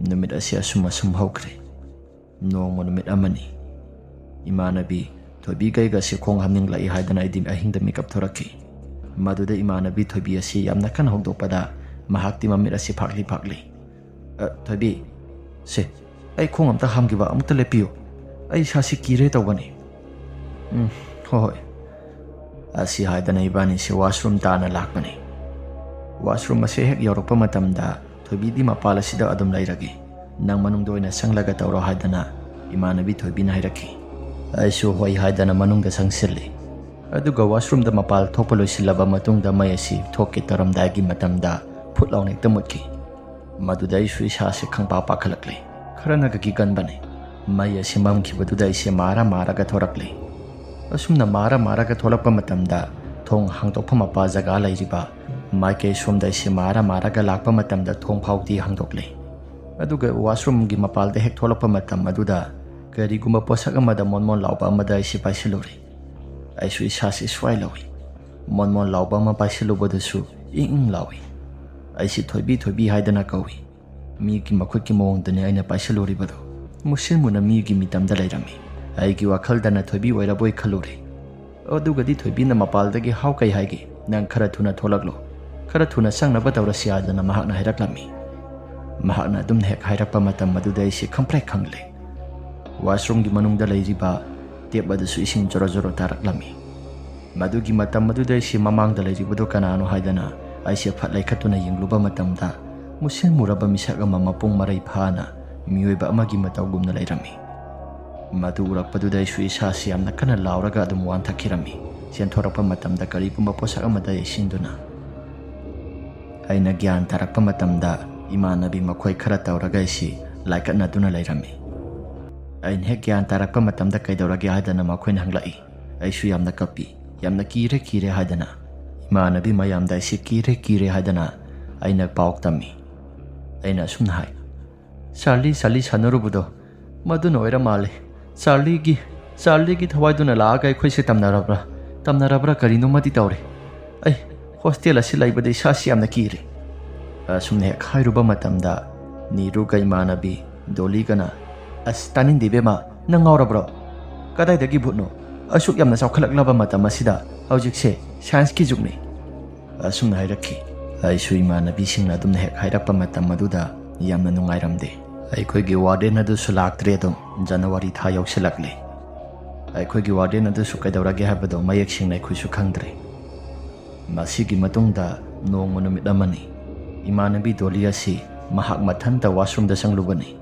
ꯅꯨꯃꯤꯠ ꯑꯁꯤ ꯑꯁꯨꯝ ꯑꯁꯨꯝ ꯍꯧꯈ꯭ꯔꯦ꯫ ꯅꯣꯡꯃ ꯅꯨꯃꯤꯠ ꯑꯃꯅꯤ꯫ ꯏꯃꯥꯟꯅꯕꯤ ꯊꯣꯏꯕꯤ ꯀꯩꯒꯁꯤ ꯈꯣꯡ ꯍꯥꯝꯅꯤꯡꯂꯛꯏ ꯍꯥꯏꯗꯅ ꯑꯩꯗꯤ ꯑꯍꯤꯡꯗ ꯃꯤꯀꯞ ꯊꯣꯔꯛꯈꯤ꯫ ꯃꯗꯨꯗ ꯏꯃꯥꯟꯅꯕꯤ ꯊꯣꯏꯕꯤ ꯑꯁꯤ ꯌꯥꯝꯅ ꯀꯟꯅ ꯍꯧꯗꯣꯛꯄꯗ ꯃꯍꯥꯛꯇꯤ ꯃꯃꯤꯠ ꯑꯁꯤ ꯐꯥꯛꯂꯤ ꯐꯥꯛꯂꯤ꯫ "ꯑ, ꯊꯣꯏꯕꯤ, ꯁꯦ, ꯑꯩ ꯈꯣꯡ ꯑꯝꯇ ꯍꯥꯝꯈꯤꯕ, ꯑꯃꯨꯛꯇ ꯂꯦꯞꯄꯤꯌꯨ꯫ ꯑꯩ ꯏꯁꯥꯁꯤ ꯀꯤꯔꯦ ꯇꯧꯕꯅꯤ꯫" "ꯎꯝ, ꯍꯣꯏ, ꯍꯣꯏ꯫" ꯑꯁꯤ ꯍꯥꯏꯗꯅ ꯏꯕꯥꯅꯤꯁꯤ ꯋꯥꯁꯔꯨꯝ ꯇꯥꯅ ꯂꯥꯛꯄꯅꯤ꯫ ꯋꯥꯁꯔꯨꯝ ꯑꯁꯤ ꯍꯦꯛ ꯌꯧꯔꯛꯄ ꯃꯇꯝꯗ ꯊꯣꯏꯕꯤꯗꯤ ꯃꯄꯥꯜ ꯑꯁꯤꯗ ꯑꯗꯨꯝ ꯂꯩꯔꯒꯦ, ꯅꯪ ꯃꯅꯨꯡꯗ ꯑꯣꯏꯅ ꯆꯪꯂꯒ ꯇꯧꯔꯣ ꯍꯥꯏꯗꯅ ꯏꯃꯥꯟꯅꯕꯤ ꯊꯣꯏꯕꯤꯅ ꯍꯥꯏꯔꯛꯈꯤ꯫ ꯑꯩꯁꯨ ꯍꯣꯏ ꯍꯥꯏꯗꯅ ꯃꯅꯨꯡꯗ ꯆꯪꯁꯤꯜꯂꯤ꯫ ꯑꯗꯨꯒ ꯋꯥꯁꯔꯨꯝꯗ ꯃꯄꯥꯜ ꯊꯣꯛꯄ ꯂꯣꯏꯁꯤꯜꯂꯕ ꯃꯇꯨꯡꯗ ꯃꯩ ꯑꯁꯤ ꯊꯣꯛꯀꯦ ꯇꯧꯔꯝꯗꯥꯏꯒꯤ ꯃꯇꯝꯗ ꯐꯨꯠ ꯂꯥꯎꯅ ꯍꯦꯛꯇ ꯃꯨꯠꯈꯤ꯫ ꯃꯗꯨꯗ ꯑꯩꯁꯨ ꯏꯁꯥꯁꯦ ꯈꯪꯄꯥ ꯄꯥꯈꯠꯂꯛꯂꯦ꯫ ꯈꯔꯅꯒ ꯀꯤꯒꯟꯕꯅꯤ꯫ ꯃꯩ ꯑꯁꯤ ꯃꯝꯈꯤꯕꯗꯨꯗ ꯑꯩꯁꯦ ꯃꯥꯔ ꯃꯥꯔꯒ ꯊꯣꯔꯛꯂꯦ꯫ ꯑꯁꯨꯝꯅ ꯃꯥꯔ ꯃꯥꯔꯒ ꯊꯣꯛꯂꯛꯄ ꯃꯇꯝꯗ ꯊꯣꯡ ꯍꯥꯡꯗꯣꯛꯐꯝ ꯃꯄꯥ ꯖꯒꯥ ꯂꯩꯔꯤꯕ ꯃꯥꯏꯀꯩ ꯁꯣꯝꯗ ꯑꯩꯁꯦ ꯃꯥꯔ ꯃꯥꯔꯒ ꯂꯥꯛꯄ ꯃꯇꯝꯗ ꯊꯣꯡ ꯐꯥꯎꯗꯤ ꯍꯥꯡꯗꯣꯛꯂꯦ꯫ ꯑꯗꯨꯒ ꯋꯥꯁꯔꯨꯝꯒꯤ ꯃꯄꯥꯜꯗ ꯍꯦꯛ ꯊꯣꯛꯂꯛꯄ ꯃꯇꯝ ꯑꯗꯨꯗ ꯀꯔꯤꯒꯨꯝꯕ ꯄꯣꯠꯁꯛ ꯑꯃꯗ ꯃꯣꯟ ꯃꯣꯟ ꯂꯥꯎꯕ ꯑꯃꯗ ꯑꯩꯁꯦ ꯄꯥꯏꯁꯤꯜꯂꯨꯔꯦ꯫ ꯑꯩꯁꯨ ꯏꯁꯥꯁꯤ ꯁ꯭ꯋꯥꯏ ꯂꯧꯏ꯫ ꯃꯣꯟ ꯃꯣꯟ ꯂꯥꯎꯕ ꯑꯃ ꯄꯥꯏꯁꯤꯜꯂꯨꯕꯗꯨꯁꯨ ꯏꯪ ꯏꯪ ꯂꯥꯎꯏ꯫ ꯑꯩꯁꯤ ꯊꯣꯏꯕꯤ ꯊꯣꯏꯕꯤ ꯍꯥꯏꯗꯅ ꯀꯧꯏ꯫ ꯃꯤꯒꯤ ꯃꯈꯨꯠꯀꯤ ꯃꯑꯣꯡꯗꯅꯤ ꯑꯩꯅ ꯄꯥꯏꯁꯤꯜꯂꯨꯔꯤꯕꯗꯨ꯫ ꯃꯨꯁꯤꯟ ꯃꯨꯅ ꯃꯤꯒꯤ ꯃꯤꯇꯝꯗ ꯂꯩꯔꯝꯃꯤ꯫ ꯑꯩꯒꯤ ꯋꯥꯈꯜꯗꯅ ꯊꯣꯏꯕꯤ ꯑꯣꯏꯔꯕꯣꯏ ꯈꯜꯂꯨꯔꯦ꯫ ꯑꯗꯨꯒꯗꯤ ꯊꯣꯏꯕꯤꯅ ꯃꯄꯥꯜꯗꯒꯤ, "ꯍꯥꯎ, ꯀꯩ ꯍꯥꯏꯒꯦ? ꯅꯪ ꯈꯔ ꯊꯨꯅ ꯊꯣꯛꯂꯛꯂꯣ꯫ ꯈꯔ ꯊꯨꯅ ꯆꯪꯅꯕ ꯇꯧꯔꯁꯤ" ꯍꯥꯏꯗꯅ ꯃꯍꯥꯛꯅ ꯍꯥꯏꯔꯛꯂꯝꯃꯤ꯫ ꯃꯍꯥꯛꯅ ꯑꯗꯨꯝꯅ ꯍꯦꯛ ꯍꯥꯏꯔꯛꯄ ꯃꯇꯝ ꯑꯗꯨꯗ ꯑꯩꯁꯤ ꯈꯪꯄ꯭ꯔꯦꯛ ꯈꯪꯂꯦ꯫ ꯋꯥꯁꯔꯨꯝꯒꯤ ꯃꯅꯨꯡꯗ ꯂꯩꯔꯤꯕ ꯇꯦꯞ ꯑꯗꯨꯁꯨ ꯏꯁꯤꯡ ꯖꯣꯔꯣ ꯖꯣꯔꯣ ꯇꯥꯔꯛꯂꯝꯃꯤ꯫ ꯃꯗꯨꯒꯤ ꯃꯇꯝ ꯑꯗꯨꯗ ꯑꯩꯁꯤ ꯃꯃꯥꯡꯗ ꯂꯩꯔꯤꯕꯗꯨ ꯀꯅꯥꯅꯣ ꯍꯥꯏꯗꯅ ꯑꯩꯁꯦ ꯐꯠ ꯂꯩꯈꯠꯇꯨꯅ ꯌꯦꯡꯂꯨꯕ ꯃꯇꯝꯗ ꯃꯨꯁꯤꯟ ꯃꯨꯔꯕ ꯃꯤꯁꯛ ꯑꯃ ꯃꯄꯨꯡ ꯃꯔꯩ ꯐꯥꯅ ꯃꯤꯑꯣꯏꯕ ꯑꯃꯒꯤ ꯃꯇꯧꯒꯨꯝꯅ ꯂꯩꯔꯝꯃꯤ꯫ ꯃꯗꯨ ꯎꯔꯛꯄꯗꯨꯗ ꯑꯩꯁꯨ ꯏꯁꯥꯁꯤ ꯌꯥꯝꯅ ꯀꯟꯅ ꯂꯥꯎꯔꯒ ꯑꯗꯨꯝ ꯋꯥꯟꯊꯈꯤꯔꯝꯃꯤ꯫ ꯆꯦꯟꯊꯣꯔꯛꯄ ꯃꯇꯝꯗ ꯀꯔꯤꯒꯨꯝꯕ ꯄꯣꯠꯁꯛ ꯑꯃꯗ ꯌꯩꯁꯤꯟꯗꯨꯅ ꯑꯩꯅ ꯒ꯭ꯌꯥꯟ ꯇꯥꯔꯛꯄ ꯃꯇꯝꯗ ꯏꯃꯥꯟꯅꯕꯤ ꯃꯈꯣꯏ ꯈꯔ ꯇꯧꯔꯒ ꯑꯩꯁꯤ ꯂꯥꯏꯀꯠꯅꯗꯨꯅ ꯂꯩꯔꯝꯃꯤ꯫ ꯑꯩꯅ ꯍꯦꯛ ꯒ꯭ꯌꯥꯟ ꯇꯥꯔꯛꯄ ꯃꯇꯝꯗ ꯀꯩꯗꯧꯔꯒꯦ ꯍꯥꯏꯗꯅ ꯃꯈꯣꯏꯅ ꯍꯪꯂꯛꯏ꯫ ꯑꯩꯁꯨ ꯌꯥꯝꯅ ꯀꯞꯄꯤ, ꯌꯥꯝꯅ ꯀꯤꯔꯦ ꯀꯤꯔꯦ ꯍꯥꯏꯗꯅ꯫ ꯏꯃꯥꯟꯅꯕꯤ ꯃꯌꯥꯝꯗ ꯑꯩꯁꯤ ꯀꯤꯔꯦ ꯀꯤꯔꯦ ꯍꯥꯏꯗꯅ ꯑꯩꯅ ꯄꯥꯎ ꯇꯝꯃꯤ꯫ ꯑꯩꯅ ꯑꯁꯨꯝꯅ ꯍꯥꯏ, "ꯆꯥꯔꯂꯤ, ꯆꯥꯔꯂꯤ ꯁꯥꯟꯅꯔꯨꯕꯗꯣ ꯃꯗꯨꯅ ꯑꯣꯏꯔ ꯃꯥꯜꯂꯦ꯫ ꯆꯥꯔꯂꯤꯒꯤ, ꯆꯥꯔꯂꯤꯒꯤ ꯊꯋꯥꯏꯗꯨꯅ ꯂꯥꯛꯑꯒ ꯑꯩꯈꯣꯏꯁꯦ ꯇꯝꯅꯔꯕ꯭ꯔꯥ, ꯇꯝꯅꯔꯕ꯭ꯔꯥ ꯀꯔꯤꯅꯣꯃꯗꯤ ꯇꯧꯔꯦ꯫ ꯑꯩ ꯍꯣꯁꯇꯦꯜ ꯑꯁꯤ ꯂꯩꯕꯗ ꯏꯁꯥꯁꯤ ꯌꯥꯝꯅ ꯀꯤꯔꯦ"꯫ ꯑꯁꯨꯝꯅ ꯍꯦꯛ ꯍꯥꯏꯔꯨꯕ ꯃꯇꯝꯗ ꯅꯤꯔꯨꯒ ꯏꯃꯥꯟꯅꯕꯤ ꯗꯣꯂꯤꯒꯅ, "ꯑꯁ, ꯇꯥꯅꯤꯡꯗꯦ ꯏꯕꯦꯝꯃ, ꯅꯪ ꯉꯥꯎꯔꯕ꯭ꯔꯣ? ꯀꯗꯥꯏꯗꯒꯤ ꯚꯨꯠꯅꯣ? ꯑꯁꯨꯛ ꯌꯥꯝꯅ ꯆꯥꯎꯈꯠꯂꯛꯂꯕ ꯃꯇꯝ ꯑꯁꯤꯗ ꯍꯧꯖꯤꯛꯁꯦ ꯁꯥꯏꯟꯁꯀꯤ ꯖꯨꯒꯅꯤ"꯫ ꯑꯁꯨꯝꯅ ꯍꯥꯏꯔꯛꯈꯤ꯫ ꯑꯩꯁꯨ ꯏꯃꯥꯟꯅꯕꯤꯁꯤꯡꯅ ꯑꯗꯨꯝꯅ ꯍꯦꯛ ꯍꯥꯏꯔꯛꯄ ꯃꯇꯝ ꯑꯗꯨꯗ ꯌꯥꯝꯅ ꯅꯨꯡꯉꯥꯏꯔꯝꯗꯦ꯫ ꯑꯩꯈꯣꯏꯒꯤ ꯋꯥꯔꯗꯦꯟ ꯑꯗꯨꯁꯨ ꯂꯥꯛꯇ꯭ꯔꯦ꯫ ꯑꯗꯨꯝ ꯖꯅꯋꯥꯔꯤ ꯊꯥ ꯌꯧꯁꯤꯜꯂꯛꯂꯦ꯫ ꯑꯩꯈꯣꯏꯒꯤ ꯋꯥꯔꯗꯦꯟ ꯑꯗꯨꯁꯨ ꯀꯩꯗꯧꯔꯒꯦ ꯍꯥꯏꯕꯗꯣ ꯃꯌꯦꯛ ꯁꯦꯡꯅ ꯑꯩꯈꯣꯏꯁꯨ ꯈꯪꯗ꯭ꯔꯦ꯫ ꯃꯁꯤꯒꯤ ꯃꯇꯨꯡꯗ ꯅꯣꯡꯃ ꯅꯨꯃꯤꯠ ꯑꯃꯅꯤ꯫ ꯏꯃꯥꯟꯅꯕꯤ ꯗꯣꯂꯤ ꯑꯁꯤ ꯃꯍꯥꯛ ꯃꯊꯟꯇ ꯋꯥꯁꯔꯨꯝꯗ ꯆꯪꯂꯨꯕꯅꯤ꯫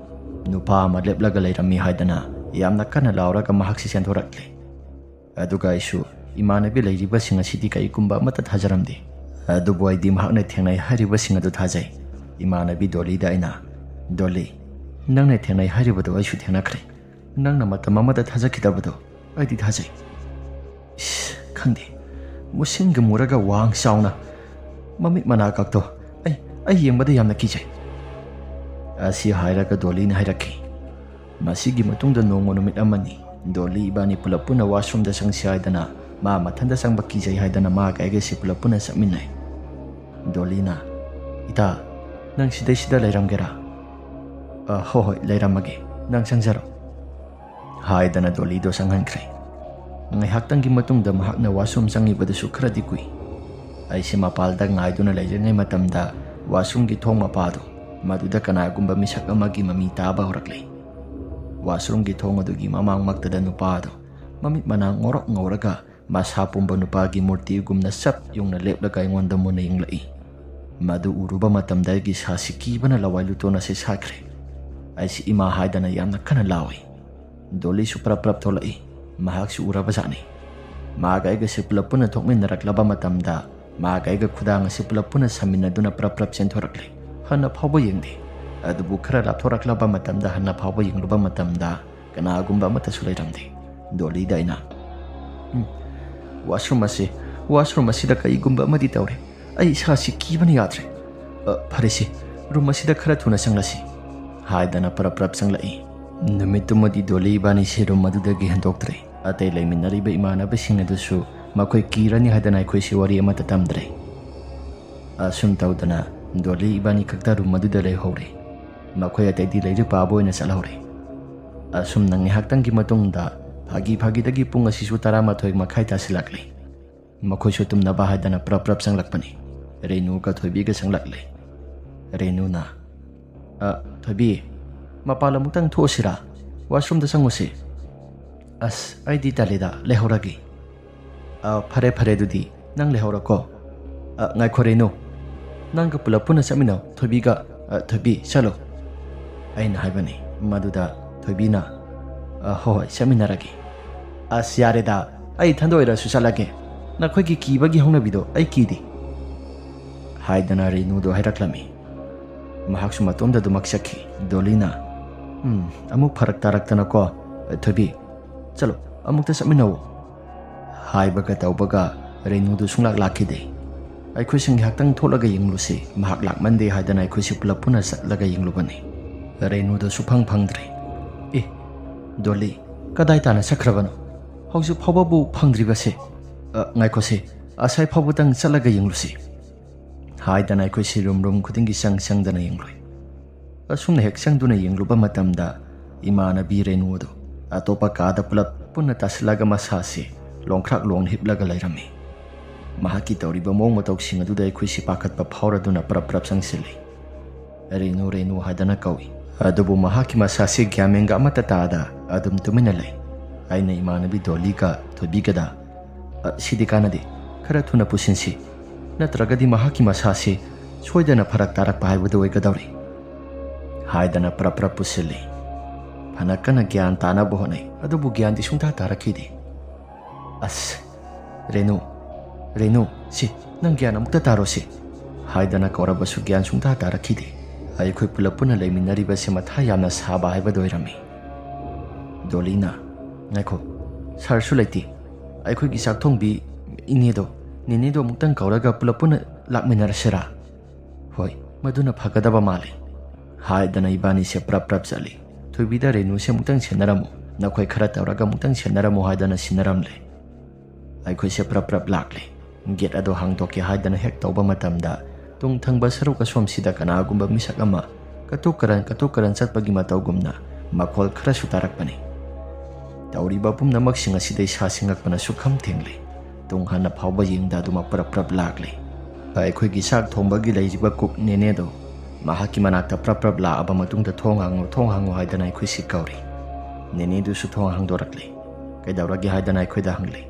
ꯅꯨꯄꯥ ꯑꯃ ꯂꯦꯞꯂꯒ ꯂꯩꯔꯝꯃꯤ ꯍꯥꯏꯗꯅ ꯌꯥꯝꯅ ꯀꯟꯅ ꯂꯥꯎꯔꯒ ꯃꯍꯥꯛꯁꯤ ꯆꯦꯟꯊꯣꯔꯛꯂꯦ꯫ ꯑꯗꯨꯒ ꯑꯩꯁꯨ ꯏꯃꯥꯟꯅꯕꯤ ꯂꯩꯔꯤꯕꯁꯤꯡ ꯑꯁꯤꯗꯤ ꯀꯔꯤꯒꯨꯝꯕ ꯑꯃꯠꯇ ꯊꯥꯖꯔꯝꯗꯦ꯫ ꯑꯗꯨꯕꯨ ꯑꯩꯗꯤ ꯃꯍꯥꯛꯅ ꯊꯦꯡꯅꯩ ꯍꯥꯏꯔꯤꯕꯁꯤꯡ ꯑꯗꯨ ꯊꯥꯖꯩ꯫ ꯏꯃꯥꯟꯅꯕꯤ ꯗꯣꯂꯤꯗ ꯑꯩꯅ, "ꯗꯣꯂꯤ, ꯅꯪꯅ ꯊꯦꯡꯅꯩ ꯍꯥꯏꯔꯤꯕꯗꯨ ꯑꯩꯁꯨ ꯊꯦꯡꯅꯈ꯭ꯔꯦ꯫ ꯅꯪꯅ ꯃꯇꯝ ꯑꯃꯗ ꯊꯥꯖꯈꯤꯗꯕꯗꯣ ꯑꯩꯗꯤ ꯊꯥꯖꯩ꯫ ꯏꯁ, ꯈꯪꯗꯦ, ꯃꯨꯁꯤꯟꯒ ꯃꯨꯔꯒ ꯋꯥꯡ ꯆꯥꯎꯅ, ꯃꯃꯤꯠ ꯃꯅꯥ ꯀꯛꯇꯣ ꯑꯩ, ꯑꯩ ꯌꯦꯡꯕꯗ ꯌꯥꯝꯅ ꯀꯤꯖꯩ," ꯑꯁꯤ ꯍꯥꯏꯔꯒ ꯗꯣꯂꯤꯅ ꯍꯥꯏꯔꯛꯈꯤ꯫ ꯃꯁꯤꯒꯤ ꯃꯇꯨꯡꯗ ꯅꯣꯡꯃ ꯅꯨꯃꯤꯠ ꯑꯃꯅꯤ꯫ ꯗꯣꯂꯤ ꯏꯕꯥꯅꯤ ꯄꯨꯂꯞ ꯄꯨꯟꯅ ꯋꯥꯁꯔꯨꯝꯗ ꯆꯪꯁꯤ ꯍꯥꯏꯗꯅ, ꯃꯥ ꯃꯊꯟꯇ ꯆꯪꯕ ꯀꯤꯖꯩ ꯍꯥꯏꯗꯅ ꯃꯥꯒ ꯑꯩꯒꯁꯤ ꯄꯨꯂꯞ ꯄꯨꯟꯅ ꯆꯠꯃꯤꯟꯅꯩ꯫ ꯗꯣꯂꯤꯅ, "ꯏꯇꯥ, ꯅꯪ ꯁꯤꯗꯩꯁꯤꯗ ꯂꯩꯔꯝꯒꯦꯔꯥ?" "ꯑ, ꯍꯣꯏ, ꯍꯣꯏ, ꯂꯩꯔꯝꯃꯒꯦ꯫ ꯅꯪ ꯆꯪꯖꯔꯣ," ꯍꯥꯏꯗꯅ ꯗꯣꯂꯤꯗꯣ ꯆꯪꯍꯟꯈ꯭ꯔꯦ꯫ ꯉꯥꯏꯍꯥꯛꯇꯪꯒꯤ ꯃꯇꯨꯡꯗ ꯃꯍꯥꯛꯅ ꯋꯥꯁꯔꯨꯝ ꯆꯪꯉꯤꯕꯗꯨꯁꯨ ꯈꯔꯗꯤ ꯀꯨꯏ꯫ ꯑꯩꯁꯦ ꯃꯄꯥꯜꯗ ꯉꯥꯏꯗꯨꯅ ꯂꯩꯔꯤꯉꯩ ꯃꯇꯝꯗ ꯋꯥꯁꯔꯨꯝꯒꯤ ꯊꯣꯡ ꯃꯄꯥꯗꯣ, ꯃꯗꯨꯗ ꯀꯅꯥꯒꯨꯝꯕ ꯃꯤꯁꯛ ꯑꯃꯒꯤ ꯃꯃꯤ ꯇꯥꯕ ꯍꯧꯔꯛꯂꯦ꯫ ꯋꯥꯁꯔꯨꯝꯒꯤ ꯊꯣꯡ ꯑꯗꯨꯒꯤ ꯃꯃꯥꯡꯃꯛꯇꯗ ꯅꯨꯄꯥ ꯑꯗꯣ ꯃꯃꯤꯠ ꯃꯅꯥ ꯉꯧꯔꯣꯛ ꯉꯧꯔꯒ ꯃꯁꯥ ꯄꯨꯝꯕ ꯅꯨꯄꯥꯒꯤ ꯃꯨꯔꯇꯤꯒꯨꯝꯅ ꯆꯞ ꯌꯨꯡꯅ ꯂꯦꯞꯂꯒ ꯑꯩꯉꯣꯟꯗ ꯃꯨꯟꯅ ꯌꯦꯡꯂꯛꯏ꯫ ꯃꯗꯨ ꯎꯔꯨꯕ ꯃꯇꯝꯗ ꯑꯩꯒꯤ ꯁꯥꯁꯤ ꯀꯤꯕꯅ ꯂꯋꯥꯏ ꯂꯨꯇꯣꯟ ꯑꯁꯤ ꯁꯥꯈ꯭ꯔꯦ꯫ ꯑꯩꯁꯤ ꯏꯃꯥ ꯍꯥꯏꯗꯅ ꯌꯥꯝꯅ ꯀꯟꯅ ꯂꯥꯎꯏ꯫ ꯗꯣꯂꯤꯁꯨ ꯄ꯭ꯔꯞ ꯄ꯭ꯔꯞ ꯊꯣꯛꯂꯛꯏ꯫ ꯃꯍꯥꯛꯁꯨ ꯎꯔꯕꯖꯥꯠꯅꯤ꯫ ꯃꯥꯒ ꯑꯩꯒꯁꯤ ꯄꯨꯂꯞ ꯄꯨꯟꯅ ꯊꯣꯛꯃꯤꯟꯅꯔꯛꯂꯕ ꯃꯇꯝꯗ, ꯃꯥꯒ ꯑꯩꯒ ꯈꯨꯗꯥꯡ ꯑꯁꯤ ꯄꯨꯂꯞ ꯄꯨꯟꯅ ꯁꯝꯃꯤꯟꯅꯗꯨꯅ ꯄ꯭ꯔꯞ ꯄ꯭ꯔꯞ ꯆꯦꯟꯊꯣꯔꯛꯂꯦ꯫ ꯍꯟꯅ ꯐꯥꯎꯕ ꯌꯦꯡꯗꯦ꯫ ꯑꯗꯨꯕꯨ ꯈꯔ ꯂꯥꯞꯊꯣꯔꯛꯂꯕ ꯃꯇꯝꯗ ꯍꯟꯅ ꯐꯥꯎꯕ ꯌꯦꯡꯂꯨꯕ ꯃꯇꯝꯗ ꯀꯅꯥꯒꯨꯝꯕ ꯑꯃꯠꯇꯁꯨ ꯂꯩꯔꯝꯗꯦ꯫ ꯗꯣꯂꯤꯗ ꯑꯩꯅ, "ꯎꯝ, ꯋꯥꯁꯔꯨꯝ ꯑꯁꯤ, ꯋꯥꯁꯔꯨꯝ ꯑꯁꯤꯗ ꯀꯔꯤꯒꯨꯝꯕ ꯑꯃꯗꯤ ꯇꯧꯔꯦ꯫ ꯑꯩ ꯏꯁꯥꯁꯤ ꯀꯤꯕꯅ ꯌꯥꯗ꯭ꯔꯦ꯫ ꯑ, ꯐꯔꯦꯁꯦ, ꯔꯨꯝ ꯑꯁꯤꯗ ꯈꯔ ꯊꯨꯅ ꯆꯪꯂꯁꯤ," ꯍꯥꯏꯗꯅ ꯄ꯭ꯔꯞ ꯄ꯭ꯔꯞ ꯆꯪꯂꯛꯏ꯫ ꯅꯨꯃꯤꯠꯇꯨꯃꯗꯤ ꯗꯣꯂꯤ ꯏꯕꯥꯅꯤꯁꯤ ꯔꯨꯝ ꯑꯗꯨꯗꯒꯤ ꯍꯦꯟꯗꯣꯛꯇ꯭ꯔꯦ꯫ ꯑꯇꯩ ꯂꯩꯃꯤꯟꯅꯔꯤꯕ ꯏꯃꯥꯟꯅꯕꯁꯤꯡ ꯑꯗꯨꯁꯨ ꯃꯈꯣꯏ ꯀꯤꯔꯅꯤ ꯍꯥꯏꯗꯅ ꯑꯩꯈꯣꯏꯁꯤ ꯋꯥꯔꯤ ꯑꯃꯠꯇ ꯇꯝꯗ꯭ꯔꯦ꯫ ꯑꯁꯨꯝ ꯇꯧꯗꯅ ꯗꯣꯂꯤ ꯏꯕꯥꯅꯤ ꯈꯛꯇ ꯔꯨꯝ ꯑꯗꯨꯗ ꯂꯩꯍꯧꯔꯦ꯫ ꯃꯈꯣꯏ ꯑꯇꯩꯗꯤ ꯂꯥꯏꯔꯤꯛ ꯄꯥꯕ ꯑꯣꯏꯅ ꯆꯠꯍꯧꯔꯦ꯫ ꯑꯁꯨꯝꯅ ꯉꯥꯏꯍꯥꯛꯇꯪꯒꯤ ꯃꯇꯨꯡꯗ ꯐꯥꯒꯤ ꯐꯥꯒꯤꯗꯒꯤ ꯄꯨꯡ ꯑꯁꯤꯁꯨ ꯇꯔꯥꯃꯥꯊꯣꯏ ꯃꯈꯥꯏ ꯇꯥꯁꯤꯜꯂꯛꯂꯦ꯫ ꯃꯈꯣꯏꯁꯨ ꯇꯨꯝꯅꯕ ꯍꯥꯏꯗꯅ ꯄ꯭ꯔꯞ ꯄ꯭ꯔꯞ ꯆꯪꯂꯛꯄꯅꯤ꯫ ꯔꯦꯅꯨꯒ ꯊꯣꯏꯕꯤꯒ ꯆꯪꯂꯛꯂꯦ꯫ ꯔꯦꯅꯨꯅ, "ꯑ, ꯊꯣꯏꯕꯤ, ꯃꯄꯥꯟ ꯑꯃꯨꯛꯇꯪ ꯊꯣꯛꯎꯁꯤꯔꯥ? ꯋꯥꯁꯔꯨꯝꯗ ꯆꯪꯉꯨꯁꯤ?" "ꯑꯁ, ꯑꯩꯗꯤ ꯇꯜꯂꯤꯗ, ꯂꯩꯍꯧꯔꯒꯦ꯫" "ꯑ, ꯐꯔꯦ, ꯐꯔꯦ, ꯑꯗꯨꯗꯤ ꯅꯪ ꯂꯩꯍꯧꯔꯣꯀꯣ꯫" "ꯑ, ꯉꯥꯏꯈꯣ ꯔꯦꯅꯨ, ꯅꯪꯒ ꯄꯨꯂꯞ ꯄꯨꯟꯅ ꯆꯠꯃꯤꯟꯅꯧ, ꯊꯣꯏꯕꯤꯒ꯫ ꯑ, ꯊꯣꯏꯕꯤ, ꯆꯠꯂꯣ," ꯑꯩꯅ ꯍꯥꯏꯕꯅꯤ꯫ ꯃꯗꯨꯗ ꯊꯣꯏꯕꯤꯅ, "ꯑ, ꯍꯣꯏ ꯍꯣꯏ, ꯆꯠꯃꯤꯟꯅꯔꯒꯦ꯫ ꯑꯁ, ꯌꯥꯔꯦꯗ, ꯑꯩ ꯏꯊꯟꯗ ꯑꯣꯏꯔꯁꯨ ꯆꯠꯂꯒꯦ꯫ ꯅꯈꯣꯏꯒꯤ ꯀꯤꯕꯒꯤ ꯍꯧꯅꯕꯤꯗꯣ ꯑꯩ ꯀꯤꯗꯦ," ꯍꯥꯏꯗꯅ ꯔꯦꯅꯨꯗꯣ ꯍꯥꯏꯔꯛꯂꯝꯃꯤ꯫ ꯃꯍꯥꯛꯁꯨ ꯃꯇꯣꯝꯗ ꯑꯗꯨꯃꯛ ꯆꯠꯈꯤ꯫ ꯗꯣꯂꯤꯅ, "ꯎꯝ, ꯑꯃꯨꯛ ꯐꯔꯛ ꯇꯥꯔꯛꯇꯅꯀꯣ, ꯊꯣꯏꯕꯤ, ꯆꯠꯂꯣ, ꯑꯃꯨꯛꯇ ꯆꯠꯃꯤꯟꯅꯧ," ꯍꯥꯏꯕꯒ ꯇꯧꯕꯒ ꯔꯦꯅꯨꯗꯨ ꯁꯨꯡꯂꯥꯛ ꯂꯥꯛꯈꯤꯗꯦ꯫ ꯑꯩꯈꯣꯏꯁꯤ ꯉꯥꯏꯍꯥꯛꯇꯪ ꯊꯣꯛꯂꯒ ꯌꯦꯡꯂꯨꯁꯤ, ꯃꯍꯥꯛ ꯂꯥꯛꯃꯟꯗꯦ ꯍꯥꯏꯗꯅ ꯑꯩꯈꯣꯏꯁꯤ ꯄꯨꯂꯞ ꯄꯨꯟꯅ ꯆꯠꯂꯒ ꯌꯦꯡꯂꯨꯕꯅꯤ꯫ ꯔꯦꯅꯨꯗꯨ ꯁꯨꯐꯪ ꯐꯪꯗ꯭ꯔꯦ꯫ "ꯑꯦ, ꯗꯣꯂꯤ, ꯀꯗꯥꯏ ꯇꯥꯅ ꯆꯠꯈ꯭ꯔꯕꯅꯣ? ꯍꯧꯖꯤꯛ ꯐꯥꯎꯕꯕꯨ ꯐꯪꯗ꯭ꯔꯤꯕꯁꯦ꯫ ꯑ, ꯉꯥꯏꯈꯣꯁꯦ, ꯑꯁꯥꯏ ꯐꯥꯎꯕꯗꯪ ꯆꯠꯂꯒ ꯌꯦꯡꯂꯨꯁꯤ," ꯍꯥꯏꯗꯅ ꯑꯩꯈꯣꯏꯁꯤ ꯔꯨꯝ ꯔꯨꯝ ꯈꯨꯗꯤꯡꯒꯤ ꯆꯪ ꯆꯪꯗꯅ ꯌꯦꯡꯂꯨꯏ꯫ ꯑꯁꯨꯝꯅ ꯍꯦꯛ ꯆꯪꯗꯨꯅ ꯌꯦꯡꯂꯨꯕ ꯃꯇꯝꯗ, ꯏꯃꯥꯟꯅꯕꯤ ꯔꯦꯅꯨ ꯑꯗꯨ ꯑꯇꯣꯞꯄ ꯀꯥꯗ ꯄꯨꯂꯞ ꯄꯨꯟꯅ ꯇꯥꯁꯤꯜꯂꯒ ꯃꯁꯥꯁꯤ ꯂꯣꯡꯈ꯭ꯔꯥꯛ ꯂꯣꯡꯅ ꯍꯤꯞꯂꯒ ꯂꯩꯔꯝꯃꯤ꯫ ꯃꯍꯥꯛꯀꯤ ꯇꯧꯔꯤꯕ ꯃꯑꯣꯡ ꯃꯇꯧꯁꯤꯡ ꯑꯗꯨꯗ ꯑꯩꯈꯣꯏꯁꯤ ꯄꯥꯈꯠꯄ ꯐꯥꯎꯔꯗꯨꯅ ꯄ꯭ꯔꯞ ꯄ꯭ꯔꯞ ꯆꯪꯁꯤꯜꯂꯤ꯫ "ꯔꯦꯅꯨ, ꯔꯦꯅꯨ" ꯍꯥꯏꯗꯅ ꯀꯧꯏ, ꯑꯗꯨꯕꯨ ꯃꯍꯥꯛꯀꯤ ꯃꯁꯥꯁꯤ ꯒ꯭ꯌꯥꯟ ꯃꯦꯟꯒ ꯑꯃꯠꯇ ꯇꯥꯗ ꯑꯗꯨꯝ ꯇꯨꯃꯤꯟꯅ ꯂꯩ꯫ ꯑꯩꯅ ꯏꯃꯥꯟꯅꯕꯤ ꯗꯣꯂꯤꯒ ꯊꯣꯏꯕꯤꯒꯗ, "ꯑ, ꯁꯤꯗꯤ ꯀꯥꯟꯅꯗꯦ, ꯈꯔ ꯊꯨꯅ ꯄꯨꯁꯤꯟꯁꯤ, ꯅꯠꯇ꯭ꯔꯒꯗꯤ ꯃꯍꯥꯛꯀꯤ ꯃꯁꯥꯁꯤ ꯁꯣꯏꯗꯅ ꯐꯔꯛ ꯇꯥꯔꯛꯄ ꯍꯥꯏꯕꯗꯨ ꯑꯣꯏꯒꯗꯧꯔꯤ," ꯍꯥꯏꯗꯅ ꯄ꯭ꯔꯞ ꯄ꯭ꯔꯞ ꯄꯨꯁꯤꯜꯂꯤ꯫ ꯐꯅ ꯀꯟꯅ ꯒ꯭ꯌꯥꯟ ꯇꯥꯅꯕ ꯍꯣꯠꯅꯩ, ꯑꯗꯨꯕꯨ ꯒ꯭ꯌꯥꯟꯗꯤ ꯁꯨꯡꯇꯥ ꯇꯥꯔꯛꯈꯤꯗꯦ꯫ "ꯑꯁ, ꯔꯦꯅꯨ, ꯔꯦꯅꯨ, ꯁꯤ, ꯅꯪ ꯒ꯭ꯌꯥꯟ ꯑꯃꯨꯛꯇ ꯇꯥꯔꯣꯁꯤ," ꯍꯥꯏꯗꯅ ꯀꯧꯔꯕꯁꯨ ꯒ꯭ꯌꯥꯟ ꯁꯨꯡꯇꯥ ꯇꯥꯔꯛꯈꯤꯗꯦ꯫ ꯑꯩꯈꯣꯏ ꯄꯨꯂꯞ ꯄꯨꯟꯅ ꯂꯩꯃꯤꯟꯅꯔꯤꯕꯁꯦ ꯃꯊꯥ ꯌꯥꯝꯅ ꯁꯥꯕ ꯍꯥꯏꯕꯗꯨ ꯑꯣꯏꯔꯝꯃꯤ꯫ ꯗꯣꯂꯤꯅ, "ꯉꯥꯏꯈꯣ, ꯁꯥꯔꯁꯨ ꯂꯩꯇꯦ꯫ ꯑꯩꯈꯣꯏꯒꯤ ꯆꯥꯛ ꯊꯣꯡꯕꯤ ꯏꯅꯦꯗꯣ, ꯅꯦꯅꯦꯗꯣ ꯑꯃꯨꯛꯇꯪ ꯀꯧꯔꯒ ꯄꯨꯂꯞ ꯄꯨꯟꯅ ꯂꯥꯛꯃꯤꯟꯅꯔꯁꯤꯔꯥ? ꯍꯣꯏ, ꯃꯗꯨꯅ ꯐꯒꯗꯕ ꯃꯥꯜꯂꯤ," ꯍꯥꯏꯗꯅ ꯏꯕꯥꯅꯤꯁꯦ ꯄ꯭ꯔꯞ ꯄ꯭ꯔꯞ ꯆꯠꯂꯤ꯫ "ꯊꯣꯏꯕꯤꯗ ꯔꯦꯅꯨꯁꯦ ꯑꯃꯨꯛꯇꯪ ꯁꯦꯟꯅꯔꯝꯃꯨ, ꯅꯈꯣꯏ ꯈꯔ ꯇꯧꯔꯒ ꯑꯃꯨꯛꯇꯪ ꯁꯦꯟꯅꯔꯝꯃꯨ," ꯍꯥꯏꯗꯅ ꯁꯤꯟꯅꯔꯝꯂꯦ꯫ ꯑꯩꯈꯣꯏꯁꯦ ꯄ꯭ꯔꯞ ꯄ꯭ꯔꯞ ꯂꯥꯛꯂꯦ꯫ ꯒꯦꯠ ꯑꯗꯣ ꯍꯥꯡꯗꯣꯛꯀꯦ ꯍꯥꯏꯗꯅ ꯍꯦꯛ ꯇꯧꯕ ꯃꯇꯝꯗ, ꯇꯨꯡ ꯊꯪꯕ ꯁꯔꯨꯛ ꯑꯁꯣꯝꯁꯤꯗ ꯀꯅꯥꯒꯨꯝꯕ ꯃꯤꯁꯛ ꯑꯃ ꯀꯇꯨꯛ ꯀꯔꯟ ꯀꯇꯨꯛ ꯀꯔꯟ ꯆꯠꯄꯒꯤ ꯃꯇꯧꯒꯨꯝꯅ ꯃꯈꯣꯜ ꯈꯔꯁꯨ ꯇꯥꯔꯛꯄꯅꯤ꯫ ꯇꯧꯔꯤꯕ ꯄꯨꯝꯅꯃꯛꯁꯤꯡ ꯑꯁꯤꯗ ꯏꯁꯥꯁꯤ ꯉꯛꯄꯅ ꯁꯨꯛꯈꯝ ꯊꯦꯡꯂꯦ꯫ ꯇꯨꯡ ꯍꯟꯅ ꯐꯥꯎꯕ ꯌꯦꯡꯗ ꯑꯗꯨꯃꯛ ꯄ꯭ꯔꯞ ꯄ꯭ꯔꯞ ꯂꯥꯛꯂꯦ꯫ ꯑꯩꯈꯣꯏꯒꯤ ꯆꯥꯛ ꯊꯣꯡꯕꯒꯤ ꯂꯩꯔꯤꯕ ꯀꯨꯛ ꯅꯦꯅꯦꯗꯣ ꯃꯍꯥꯛꯀꯤ ꯃꯅꯥꯛꯇ ꯄ꯭ꯔꯞ ꯄ꯭ꯔꯞ ꯂꯥꯛꯑꯕ ꯃꯇꯨꯡꯗ, "ꯊꯣꯡ ꯍꯥꯡꯉꯨ, ꯊꯣꯡ ꯍꯥꯡꯉꯨ" ꯍꯥꯏꯗꯅ ꯑꯩꯈꯣꯏꯁꯤ ꯀꯧꯔꯤ꯫ ꯅꯦꯅꯦꯗꯨꯁꯨ ꯊꯣꯡ ꯍꯥꯡꯗꯣꯔꯛꯂꯦ꯫ "ꯀꯩꯗꯧꯔꯒꯦ?" ꯍꯥꯏꯗꯅ ꯑꯩꯈꯣꯏꯗ ꯍꯪꯂꯦ꯫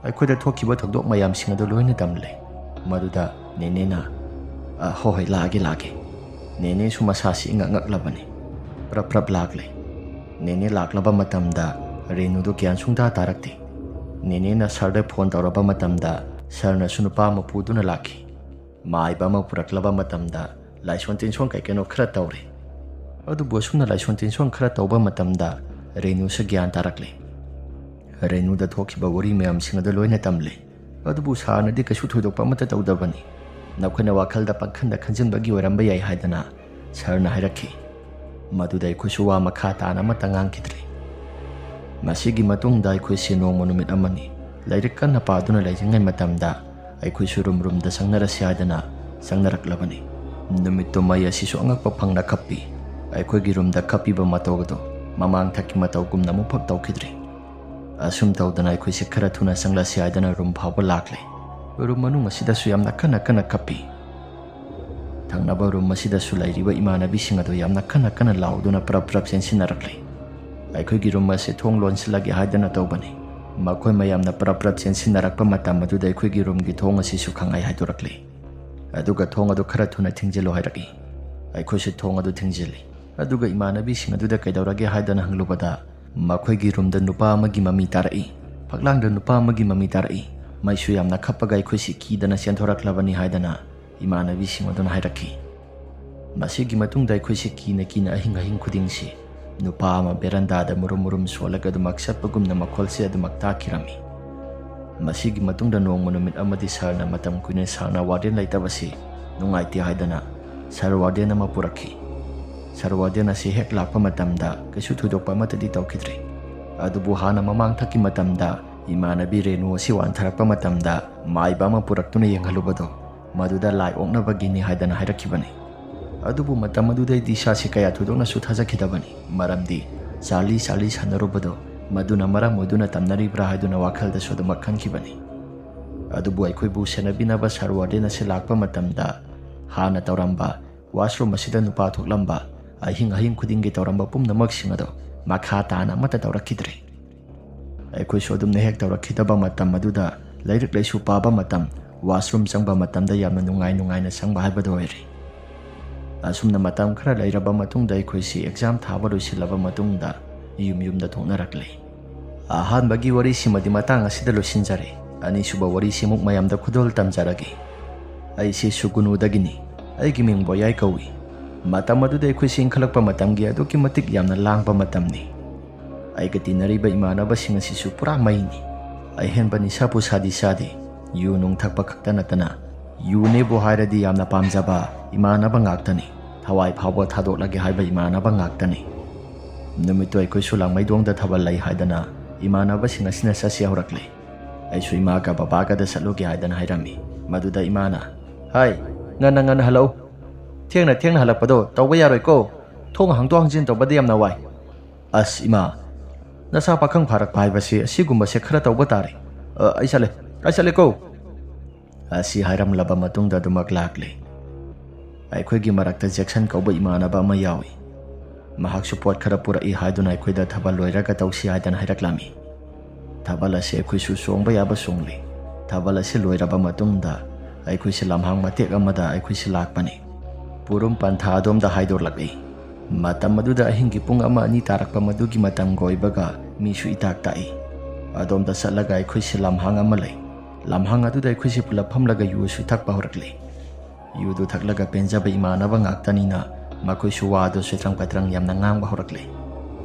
"ꯑꯩꯈꯣꯏꯗ ꯊꯣꯛꯈꯤꯕ ꯊꯧꯗꯣꯛ ꯃꯌꯥꯝꯁꯤꯡ ꯑꯗꯨ ꯂꯣꯏꯅ ꯇꯝꯂꯦ꯫ ꯃꯗꯨꯗ ꯅꯦꯅꯦꯅ, "ꯑ, ꯍꯣꯏ, ꯍꯣꯏ, ꯂꯥꯛꯑꯒꯦ, ꯂꯥꯛꯑꯒꯦ"꯫ ꯅꯦꯅꯦꯁꯨ ꯃꯁꯥꯁꯤ ꯏꯉꯛ ꯉꯛꯂꯕꯅꯤ꯫ ꯄ꯭ꯔꯞ ꯄ꯭ꯔꯞ ꯂꯥꯛꯂꯦ꯫ ꯅꯦꯅꯦ ꯂꯥꯛꯂꯕ ꯃꯇꯝꯗ ꯔꯦꯅꯨꯗꯨ ꯒ꯭ꯌꯥꯟ ꯁꯨꯡꯇꯥ ꯇꯥꯔꯛꯇꯦ꯫ ꯅꯦꯅꯦꯅ ꯁꯥꯔꯗ ꯐꯣꯟ ꯇꯧꯔꯕ ꯃꯇꯝꯗ ꯁꯥꯔꯅꯁꯨ ꯅꯨꯄꯥ ꯑꯃ ꯄꯨꯗꯨꯅ ꯂꯥꯛꯈꯤ꯫ ꯃꯥꯏꯕ ꯑꯃ ꯄꯨꯔꯛꯂꯕ ꯃꯇꯝꯗ ꯂꯥꯏꯁꯣꯟ ꯇꯤꯟꯁꯣꯟ ꯀꯩ ꯀꯩꯅꯣ ꯈꯔ ꯇꯧꯔꯦ꯫ ꯑꯗꯨꯕꯨ ꯑꯁꯨꯝꯅ ꯂꯥꯏꯁꯣꯟ ꯇꯤꯟꯁꯣꯟ ꯈꯔ ꯇꯧꯕ ꯃꯇꯝꯗ ꯔꯦꯅꯨꯁꯨ ꯒ꯭ꯌꯥꯟ ꯇꯥꯔꯛꯂꯦ꯫ ꯔꯦꯅꯨꯗ ꯊꯣꯛꯈꯤꯕ ꯋꯥꯔꯤ ꯃꯌꯥꯝꯁꯤꯡ ꯑꯗꯨ ꯂꯣꯏꯅ ꯇꯝꯂꯦ꯫ ꯑꯗꯨꯕꯨ ꯁꯥꯔꯅꯗꯤ ꯀꯩꯁꯨ ꯊꯣꯏꯗꯣꯛꯄ ꯑꯃꯠꯇ ꯇꯧꯗꯕꯅꯤ꯫ "ꯅꯈꯣꯏꯅ ꯋꯥꯈꯜꯗ ꯄꯪꯈꯟꯗ ꯈꯟꯖꯤꯟꯕꯒꯤ ꯑꯣꯏꯔꯝꯕ ꯌꯥꯏ" ꯍꯥꯏꯗꯅ ꯁꯥꯔꯅ ꯍꯥꯏꯔꯛꯈꯤ꯫ ꯃꯗꯨꯗ ꯑꯩꯈꯣꯏꯁꯨ ꯋꯥ ꯃꯈꯥ ꯇꯥꯅ ꯑꯃꯠꯇ ꯉꯥꯡꯈꯤꯗ꯭ꯔꯦ꯫ ꯃꯁꯤꯒꯤ ꯃꯇꯨꯡꯗ ꯑꯩꯈꯣꯏꯁꯦ ꯅꯣꯡꯃ ꯅꯨꯃꯤꯠ ꯑꯃꯅꯤ ꯂꯥꯏꯔꯤꯛ ꯀꯟꯅ ꯄꯥꯗꯨꯅ ꯂꯩꯔꯤꯉꯩ ꯃꯇꯝꯗ ꯑꯩꯈꯣꯏꯁꯨ ꯔꯨꯝ ꯔꯨꯝꯗ ꯆꯪꯅꯔꯁꯤ ꯍꯥꯏꯗꯅ ꯆꯪꯅꯔꯛꯂꯕꯅꯤ꯫ ꯅꯨꯃꯤꯠꯇꯨ ꯃꯩ ꯑꯁꯤꯁꯨ ꯑꯉꯛꯄ ꯐꯪꯅ ꯈꯞꯄꯤ꯫ ꯑꯩꯈꯣꯏꯒꯤ ꯔꯨꯝꯗ ꯈꯞꯄꯤꯕ ꯃꯇꯧ ꯑꯗꯨ ꯃꯃꯥꯡ ꯊꯛꯀꯤ ꯃꯇꯧꯒꯨꯝꯅ ꯑꯃꯨꯛꯐꯥꯎ ꯇꯧꯈꯤꯗ꯭ꯔꯤ꯫ ꯑꯁꯨꯝ ꯇꯧꯗꯅ ꯑꯩꯈꯣꯏꯁꯦ ꯈꯔ ꯊꯨꯅ ꯆꯪꯂꯁꯤ ꯍꯥꯏꯗꯅ ꯔꯨꯝ ꯐꯥꯎꯕ ꯂꯥꯛꯂꯦ꯫ ꯔꯨꯝ ꯃꯅꯨꯡ ꯑꯁꯤꯗꯁꯨ ꯌꯥꯝꯅ ꯀꯟꯅ ꯀꯟꯅ ꯀꯞꯄꯤ꯫ ꯊꯪꯅꯕ ꯔꯨꯝ ꯑꯁꯤꯗꯁꯨ ꯂꯩꯔꯤꯕ ꯏꯃꯥꯟꯅꯕꯤꯁꯤꯡ ꯑꯗꯨ ꯌꯥꯝꯅ ꯀꯟꯅ ꯀꯟꯅ ꯂꯥꯎꯗꯨꯅ ꯄ꯭ꯔꯞ ꯄ꯭ꯔꯞ ꯆꯦꯟꯁꯤꯟꯅꯔꯛꯂꯦ꯫ ꯑꯩꯈꯣꯏꯒꯤ ꯔꯨꯝ ꯑꯁꯤ ꯊꯣꯡ ꯂꯣꯟꯁꯤꯜꯂꯒꯦ ꯍꯥꯏꯗꯅ ꯇꯧꯕꯅꯤ꯫ ꯃꯈꯣꯏ ꯃꯌꯥꯝꯅ ꯄ꯭ꯔꯞ ꯄ꯭ꯔꯞ ꯆꯦꯟꯁꯤꯟꯅꯔꯛꯄ ꯃꯇꯝ ꯑꯗꯨꯗ ꯑꯩꯈꯣꯏꯒꯤ ꯔꯨꯝꯒꯤ ꯊꯣꯡ ꯑꯁꯤꯁꯨ ꯈꯪꯍꯥꯏ ꯍꯥꯏꯗꯣꯔꯛꯂꯦ꯫ ꯑꯗꯨꯒ "ꯊꯣꯡ ꯑꯗꯨ ꯈꯔ ꯊꯨꯅ ꯊꯤꯡꯖꯤꯜꯂꯨ" ꯍꯥꯏꯔꯛꯏ꯫ ꯑꯩꯈꯣꯏꯁꯨ ꯊꯣꯡ ꯑꯗꯨ ꯊꯤꯡꯖꯤꯜꯂꯤ꯫ ꯑꯗꯨꯒ ꯏꯃꯥꯟꯅꯕꯤꯁꯤꯡ ꯑꯗꯨꯗ ꯀꯩꯗꯧꯔꯒꯦ ꯍꯥꯏꯗꯅ ꯍꯪꯂꯨꯕꯗ, ꯃꯈꯣꯏꯒꯤ ꯔꯨꯝꯗ ꯅꯨꯄꯥ ꯑꯃꯒꯤ ꯃꯃꯤ ꯇꯥꯔꯛꯏ꯫ ꯐꯛꯂꯥꯡꯗ ꯅꯨꯄꯥ ꯑꯃꯒꯤ ꯃꯃꯤ ꯇꯥꯔꯛꯏ꯫ ꯃꯩꯁꯨ ꯌꯥꯝꯅ ꯈꯞꯄꯒ ꯑꯩꯈꯣꯏꯁꯤ ꯀꯤꯗꯅ ꯆꯦꯟꯊꯣꯔꯛꯂꯕꯅꯤ ꯍꯥꯏꯗꯅ ꯏꯃꯥꯟꯅꯕꯤꯁꯤꯡ ꯑꯗꯨꯅ ꯍꯥꯏꯔꯛꯈꯤ꯫ ꯃꯁꯤꯒꯤ ꯃꯇꯨꯡꯗ ꯑꯩꯈꯣꯏꯁꯤ ꯀꯤꯅ ꯀꯤꯅ ꯑꯍꯤꯡ ꯑꯍꯤꯡ ꯈꯨꯗꯤꯡꯁꯤ ꯅꯨꯄꯥ ꯑꯃ ꯕꯦꯔꯟꯗꯥꯗ ꯃꯨꯔꯨꯝ ꯃꯨꯔꯨꯝ ꯁꯣꯜꯂꯒ ꯑꯗꯨꯃꯛ ꯆꯠꯄꯒꯨꯝꯅ ꯃꯈꯣꯜꯁꯦ ꯑꯗꯨꯃꯛ ꯇꯥꯈꯤꯔꯝꯃꯤ꯫ ꯃꯁꯤꯒꯤ ꯃꯇꯨꯡꯗ ꯅꯣꯡꯃ ꯅꯨꯃꯤꯠ ꯑꯃꯗꯤ ꯁꯥꯔꯅ ꯃꯇꯝ ꯀꯨꯏꯅ ꯁꯥꯡꯅ ꯋꯥꯔꯗꯦꯟ ꯂꯩꯇꯕꯁꯤ ꯅꯨꯡꯉꯥꯏꯇꯦ ꯍꯥꯏꯗꯅ ꯁꯥꯔ ꯋꯥꯔꯗꯦꯟ ꯑꯃ ꯄꯨꯔꯛꯈꯤ꯫ ꯁꯥꯔ ꯋꯥꯔꯗꯦꯟ ꯑꯁꯤ ꯍꯦꯛ ꯂꯥꯛꯄ ꯃꯇꯝꯗ ꯀꯩꯁꯨ ꯊꯣꯏꯗꯣꯛꯄ ꯑꯃꯠꯇꯗꯤ ꯇꯧꯈꯤꯗ꯭ꯔꯤ꯫ ꯑꯗꯨꯕꯨ ꯍꯥꯟꯅ ꯃꯃꯥꯡꯊꯛꯀꯤ ꯃꯇꯝꯗ ꯏꯃꯥꯟꯅꯕꯤ ꯔꯦꯅꯨ ꯑꯁꯤ ꯋꯥꯟꯊꯔꯛꯄ ꯃꯇꯝꯗ ꯃꯥꯏꯕ ꯑꯃ ꯄꯨꯔꯛꯇꯨꯅ ꯌꯦꯡꯍꯜꯂꯨꯕꯗꯣ ꯃꯗꯨꯗ ꯂꯥꯏ ꯑꯣꯛꯅꯕꯒꯤꯅꯤ ꯍꯥꯏꯗꯅ ꯍꯥꯏꯔꯛꯈꯤꯕꯅꯤ꯫ ꯑꯗꯨꯕꯨ ꯃꯇꯝ ꯑꯗꯨꯗꯩꯗꯤ ꯏꯁꯥꯁꯤ ꯀꯌꯥ ꯊꯣꯏꯗꯣꯛꯅꯁꯨ ꯊꯥꯖꯈꯤꯗꯕꯅꯤ, ꯃꯔꯝꯗꯤ ꯆꯥꯂꯤ ꯆꯥꯂꯤ ꯁꯥꯟꯅꯔꯨꯕꯗꯣ ꯃꯗꯨꯅ ꯃꯔꯝ ꯑꯣꯏꯗꯨꯅ ꯇꯝꯅꯔꯤꯕ꯭ꯔꯥ ꯍꯥꯏꯗꯨꯅ ꯋꯥꯈꯜꯗꯁꯨ ꯑꯗꯨꯃꯛ ꯈꯟꯈꯤꯕꯅꯤ꯫ ꯑꯗꯨꯕꯨ ꯑꯩꯈꯣꯏꯕꯨ ꯁꯦꯟꯅꯕꯤꯅꯕ ꯁꯥꯔ ꯋꯥꯔꯗꯦꯟ ꯑꯁꯤ ꯂꯥꯛꯄ ꯃꯇꯝꯗ ꯍꯥꯟꯅ ꯇꯧꯔꯝꯕ ꯋꯥꯁꯔꯨꯝ ꯑꯁꯤꯗ ꯅꯨꯄꯥ ꯊꯣꯛꯂꯝꯕ, ꯑꯍꯤꯡ ꯑꯍꯤꯡ ꯈꯨꯗꯤꯡꯒꯤ ꯇꯧꯔꯝꯕ ꯄꯨꯝꯅꯃꯛꯁꯤꯡ ꯑꯗꯣ ꯃꯈꯥ ꯇꯥꯅ ꯑꯃꯠꯇ ꯇꯧꯔꯛꯈꯤꯗ꯭ꯔꯦ꯫ ꯑꯩꯈꯣꯏꯁꯨ ꯑꯗꯨꯝꯅ ꯍꯦꯛ ꯇꯧꯔꯛꯈꯤꯗꯕ ꯃꯇꯝ ꯑꯗꯨꯗ ꯂꯥꯏꯔꯤꯛ ꯂꯥꯏꯁꯨ ꯄꯥꯕ ꯃꯇꯝ, ꯋꯥꯁꯔꯨꯝ ꯆꯪꯕ ꯃꯇꯝꯗ ꯌꯥꯝꯅ ꯅꯨꯡꯉꯥꯏ ꯅꯨꯡꯉꯥꯏꯅ ꯆꯪꯕ ꯍꯥꯏꯕꯗꯨ ꯑꯣꯏꯔꯦ꯫ ꯑꯁꯨꯝꯅ ꯃꯇꯝ ꯈꯔ ꯂꯩꯔꯕ ꯃꯇꯨꯡꯗ ꯑꯩꯈꯣꯏꯁꯤ ꯑꯦꯛꯖꯥꯝ ꯊꯥꯕ ꯂꯣꯏꯁꯤꯜꯂꯕ ꯃꯇꯨꯡꯗ ꯌꯨꯝ ꯌꯨꯝꯗ ꯊꯣꯛꯅꯔꯛꯂꯦ꯫ ꯑꯍꯥꯟꯕꯒꯤ ꯋꯥꯔꯤꯁꯤꯃꯗꯤ ꯃꯇꯥꯡ ꯑꯁꯤꯗ ꯂꯣꯏꯁꯤꯟꯖꯔꯦ꯫ ꯑꯅꯤꯁꯨꯕ ꯋꯥꯔꯤꯁꯤꯃꯨꯛ ꯃꯌꯥꯝꯗ ꯈꯨꯗꯣꯜ ꯇꯝꯖꯔꯒꯦ꯫ ꯑꯩꯁꯤ ꯁꯨꯒꯨꯅꯨꯗꯒꯤꯅꯤ꯫ ꯑꯩꯒꯤ ꯃꯤꯡ ꯕꯣꯌꯥꯏ ꯀꯧꯏ꯫ ꯃꯇꯝ ꯑꯗꯨꯗ ꯑꯩꯈꯣꯏꯁꯤ ꯏꯟꯈꯠꯂꯛꯄ ꯃꯇꯝꯒꯤ ꯑꯗꯨꯛꯀꯤ ꯃꯇꯤꯛ ꯌꯥꯝꯅ ꯂꯥꯡꯕ ꯃꯇꯝꯅꯤ꯫ ꯑꯩꯒ ꯇꯤꯟꯅꯔꯤꯕ ꯏꯃꯥꯟꯅꯕꯁꯤꯡ ꯑꯁꯤꯁꯨ ꯄꯨꯔꯥ ꯃꯩꯅꯤ꯫ ꯑꯍꯦꯟꯕ ꯅꯤꯁꯥ ꯄꯨꯁꯥꯗꯤ ꯆꯥꯗꯦ꯫ ꯌꯨ ꯅꯨꯡ ꯊꯛꯄ ꯈꯛꯇ ꯅꯠꯇꯅ ꯌꯨꯅꯦꯕꯨ ꯍꯥꯏꯔꯗꯤ ꯌꯥꯝꯅ ꯄꯥꯝꯖꯕ ꯏꯃꯥꯟꯅꯕ ꯉꯥꯛꯇꯅꯤ꯫ ꯊꯋꯥꯏ ꯐꯥꯎꯕ ꯊꯥꯗꯣꯛꯂꯒꯦ ꯍꯥꯏꯕ ꯏꯃꯥꯟꯅꯕ ꯉꯥꯛꯇꯅꯤ꯫ ꯅꯨꯃꯤꯠꯇꯨ ꯑꯩꯈꯣꯏꯁꯨ ꯂꯥꯡꯃꯩꯗꯣꯡꯗ ꯊꯥꯕꯜ ꯂꯩ ꯍꯥꯏꯗꯅ ꯏꯃꯥꯟꯅꯕꯁꯤꯡ ꯑꯁꯤꯅ ꯆꯠꯁꯤ ꯍꯧꯔꯛꯂꯦ꯫ ꯑꯩꯁꯨ ꯏꯃꯥꯒ ꯕꯕꯥꯒꯗ ꯆꯠꯂꯨꯒꯦ ꯍꯥꯏꯗꯅ ꯍꯥꯏꯔꯝꯃꯤ꯫ ꯃꯗꯨꯗ ꯏꯃꯥꯅ, "ꯍꯥꯏ, ꯉꯟꯅ ꯉꯟꯅ ꯍꯜꯂꯛꯎ꯫ ꯊꯦꯡꯅ ꯊꯦꯡꯅ ꯍꯜꯂꯛꯄꯗꯣ ꯇꯧꯕ ꯌꯥꯔꯣꯏꯀꯣ꯫ ꯊꯣꯡ ꯍꯥꯡꯗꯣꯛ ꯍꯥꯡꯖꯤꯟ ꯇꯧꯕꯗ ꯌꯥꯝꯅ ꯋꯥꯏ꯫ ꯑꯁ ꯏꯃꯥ, ꯅꯁꯥ ꯄꯥꯈꯪ ꯐꯥꯔꯛꯄ ꯍꯥꯏꯕꯁꯦ ꯑꯁꯤꯒꯨꯝꯕꯁꯦ ꯈꯔ ꯇꯧꯕ ꯇꯥꯔꯦ꯫ ꯑ, ꯑꯩ ꯆꯠꯂꯦ, ꯑꯩ ꯆꯠꯂꯦꯀꯣ꯫" ꯑꯁꯤ ꯍꯥꯏꯔꯝꯂꯕ ꯃꯇꯨꯡꯗ ꯑꯗꯨꯃꯛ ꯂꯥꯛꯂꯦ꯫ ꯑꯩꯈꯣꯏꯒꯤ ꯃꯔꯛꯇ ꯖꯦꯛꯁꯟ ꯀꯧꯕ ꯏꯃꯥꯟꯅꯕ ꯑꯃ ꯌꯥꯎꯏ꯫ ꯃꯍꯥꯛꯁꯨ ꯄꯣꯠ ꯈꯔ ꯄꯨꯔꯛꯏ ꯍꯥꯏꯗꯨꯅ ꯑꯩꯈꯣꯏꯗ ꯊꯥꯕꯜ ꯂꯣꯏꯔꯒ ꯇꯧꯁꯤ ꯍꯥꯏꯗꯅ ꯍꯥꯏꯔꯛꯂꯝꯃꯤ꯫ ꯊꯥꯕꯜ ꯑꯁꯤ ꯑꯩꯈꯣꯏꯁꯨ ꯆꯣꯡꯕ ꯌꯥꯕ ꯆꯣꯡꯂꯤ꯫ ꯊꯥꯕꯜ ꯑꯁꯤ ꯂꯣꯏꯔꯕ ꯃꯇꯨꯡꯗ ꯑꯩꯈꯣꯏꯁꯤ ꯂꯝꯍꯥꯡ ꯃꯇꯦꯛ ꯑꯃꯗ ꯑꯩꯈꯣꯏꯁꯤ ꯂꯥꯛꯄꯅꯤ꯫ ꯄꯨꯔꯨꯝ ꯄꯟꯊꯥ ꯑꯗꯣꯝꯗ ꯍꯥꯏꯗꯣꯔꯛꯂꯛꯏ꯫ ꯃꯇꯝ ꯑꯗꯨꯗ ꯑꯍꯤꯡꯒꯤ ꯄꯨꯡ ꯑꯃ ꯑꯅꯤ ꯇꯥꯔꯛꯄ ꯃꯗꯨꯒꯤ ꯃꯇꯝꯒ ꯑꯣꯏꯕꯒ ꯃꯤꯁꯨ ꯏꯇꯥꯛ ꯇꯥꯛꯏ꯫ ꯑꯗꯣꯝꯗ ꯆꯠꯂꯒ ꯑꯩꯈꯣꯏꯁꯤ ꯂꯝꯍꯥꯡ ꯑꯃ ꯂꯩ꯫ ꯂꯝꯍꯥꯡ ꯑꯗꯨꯗ ꯑꯩꯈꯣꯏꯁꯤ ꯄꯨꯂꯞ ꯐꯝꯂꯒ ꯌꯨꯁꯨ ꯊꯛꯄ ꯍꯧꯔꯛꯂꯤ꯫ ꯌꯨꯗꯨ ꯊꯛꯂꯒ ꯄꯦꯟꯖꯕ ꯏꯃꯥꯟꯅꯕ ꯉꯥꯛꯇꯅꯤꯅ ꯃꯈꯣꯏꯁꯨ ꯋꯥꯗꯨ ꯁꯣꯏꯇ꯭ꯔꯪ ꯄꯩꯇ꯭ꯔꯪ ꯌꯥꯝꯅ ꯉꯥꯡꯕ ꯍꯧꯔꯛꯂꯦ꯫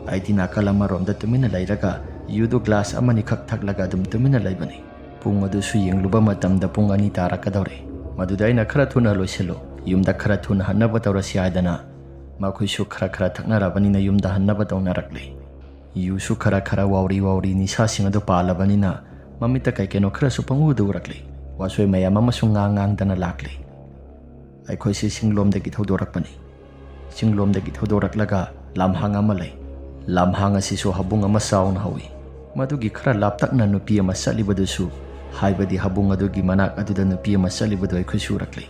ꯑꯩꯗꯤ ꯅꯥꯀꯜ ꯑꯃꯔꯣꯝꯗ ꯇꯨꯃꯤꯟꯅ ꯂꯩꯔꯒ ꯌꯨꯗꯨ ꯒ꯭ꯂꯥꯁ ꯑꯃꯅꯤꯈꯛ ꯊꯛꯂꯒ ꯑꯗꯨꯝ ꯇꯨꯃꯤꯟꯅ ꯂꯩꯕꯅꯤ꯫ ꯄꯨꯡ ꯑꯗꯨꯁꯨ ꯌꯦꯡꯂꯨꯕ ꯃꯇꯝꯗ ꯄꯨꯡ ꯑꯅꯤ ꯇꯥꯔꯛꯀꯗꯧꯔꯦ꯫ ꯃꯗꯨꯗ ꯑꯩꯅ, "ꯈꯔ ꯊꯨꯅ ꯂꯣꯏꯁꯤꯜꯂꯨ, ꯌꯨꯝꯗ ꯈꯔ ꯊꯨꯅ ꯍꯟꯅꯕ ꯇꯧꯔꯁꯤ" ꯍꯥꯏꯗꯅ ꯃꯈꯣꯏꯁꯨ ꯈꯔ ꯈꯔ ꯊꯛꯅꯔꯕꯅꯤꯅ ꯌꯨꯝꯗ ꯍꯟꯅꯕ ꯇꯧꯅꯔꯛꯂꯦ꯫ ꯌꯨꯁꯨ ꯈꯔ ꯈꯔ ꯋꯥꯎꯔꯤ ꯋꯥꯎꯔꯤ ꯅꯤꯁꯥꯁꯤꯡ ꯑꯗꯨ ꯄꯥꯜꯂꯕꯅꯤꯅ ꯃꯃꯤꯠꯇ ꯀꯩ ꯀꯩꯅꯣ ꯈꯔꯁꯨ ꯄꯪꯎꯗ ꯎꯔꯛꯂꯤ꯫ ꯋꯥꯁꯣꯏ ꯃꯌꯥꯝ ꯑꯃꯁꯨ ꯉꯥꯡ ꯉꯥꯡꯗꯅ ꯂꯥꯛꯂꯤ꯫ ꯑꯩꯈꯣꯏꯁꯤ ꯆꯤꯡꯂꯣꯝꯗꯒꯤ ꯊꯧꯗꯣꯔꯛꯄꯅꯤ꯫ ꯆꯤꯡꯂꯣꯝꯗꯒꯤ ꯊꯧꯗꯣꯔꯛꯂꯒ ꯂꯝꯍꯥꯡ ꯑꯃ ꯂꯩ꯫ ꯂꯝꯍꯥꯡ ꯑꯁꯤꯁꯨ ꯍꯕꯨꯡ ꯑꯃ ꯆꯥꯎꯅ ꯍꯧꯏ꯫ ꯃꯗꯨꯒꯤ ꯈꯔ ꯂꯥꯞꯇꯛꯅ ꯅꯨꯄꯤ ꯑꯃ ꯆꯠꯂꯤꯕꯗꯨꯁꯨ, ꯍꯥꯏꯕꯗꯤ ꯍꯕꯨꯡ ꯑꯗꯨꯒꯤ ꯃꯅꯥꯛ ꯑꯗꯨꯗ ꯅꯨꯄꯤ ꯑꯃ ꯆꯠꯂꯤꯕꯗꯨ ꯑꯩꯈꯣꯏꯁꯨ ꯎꯔꯛꯂꯤ꯫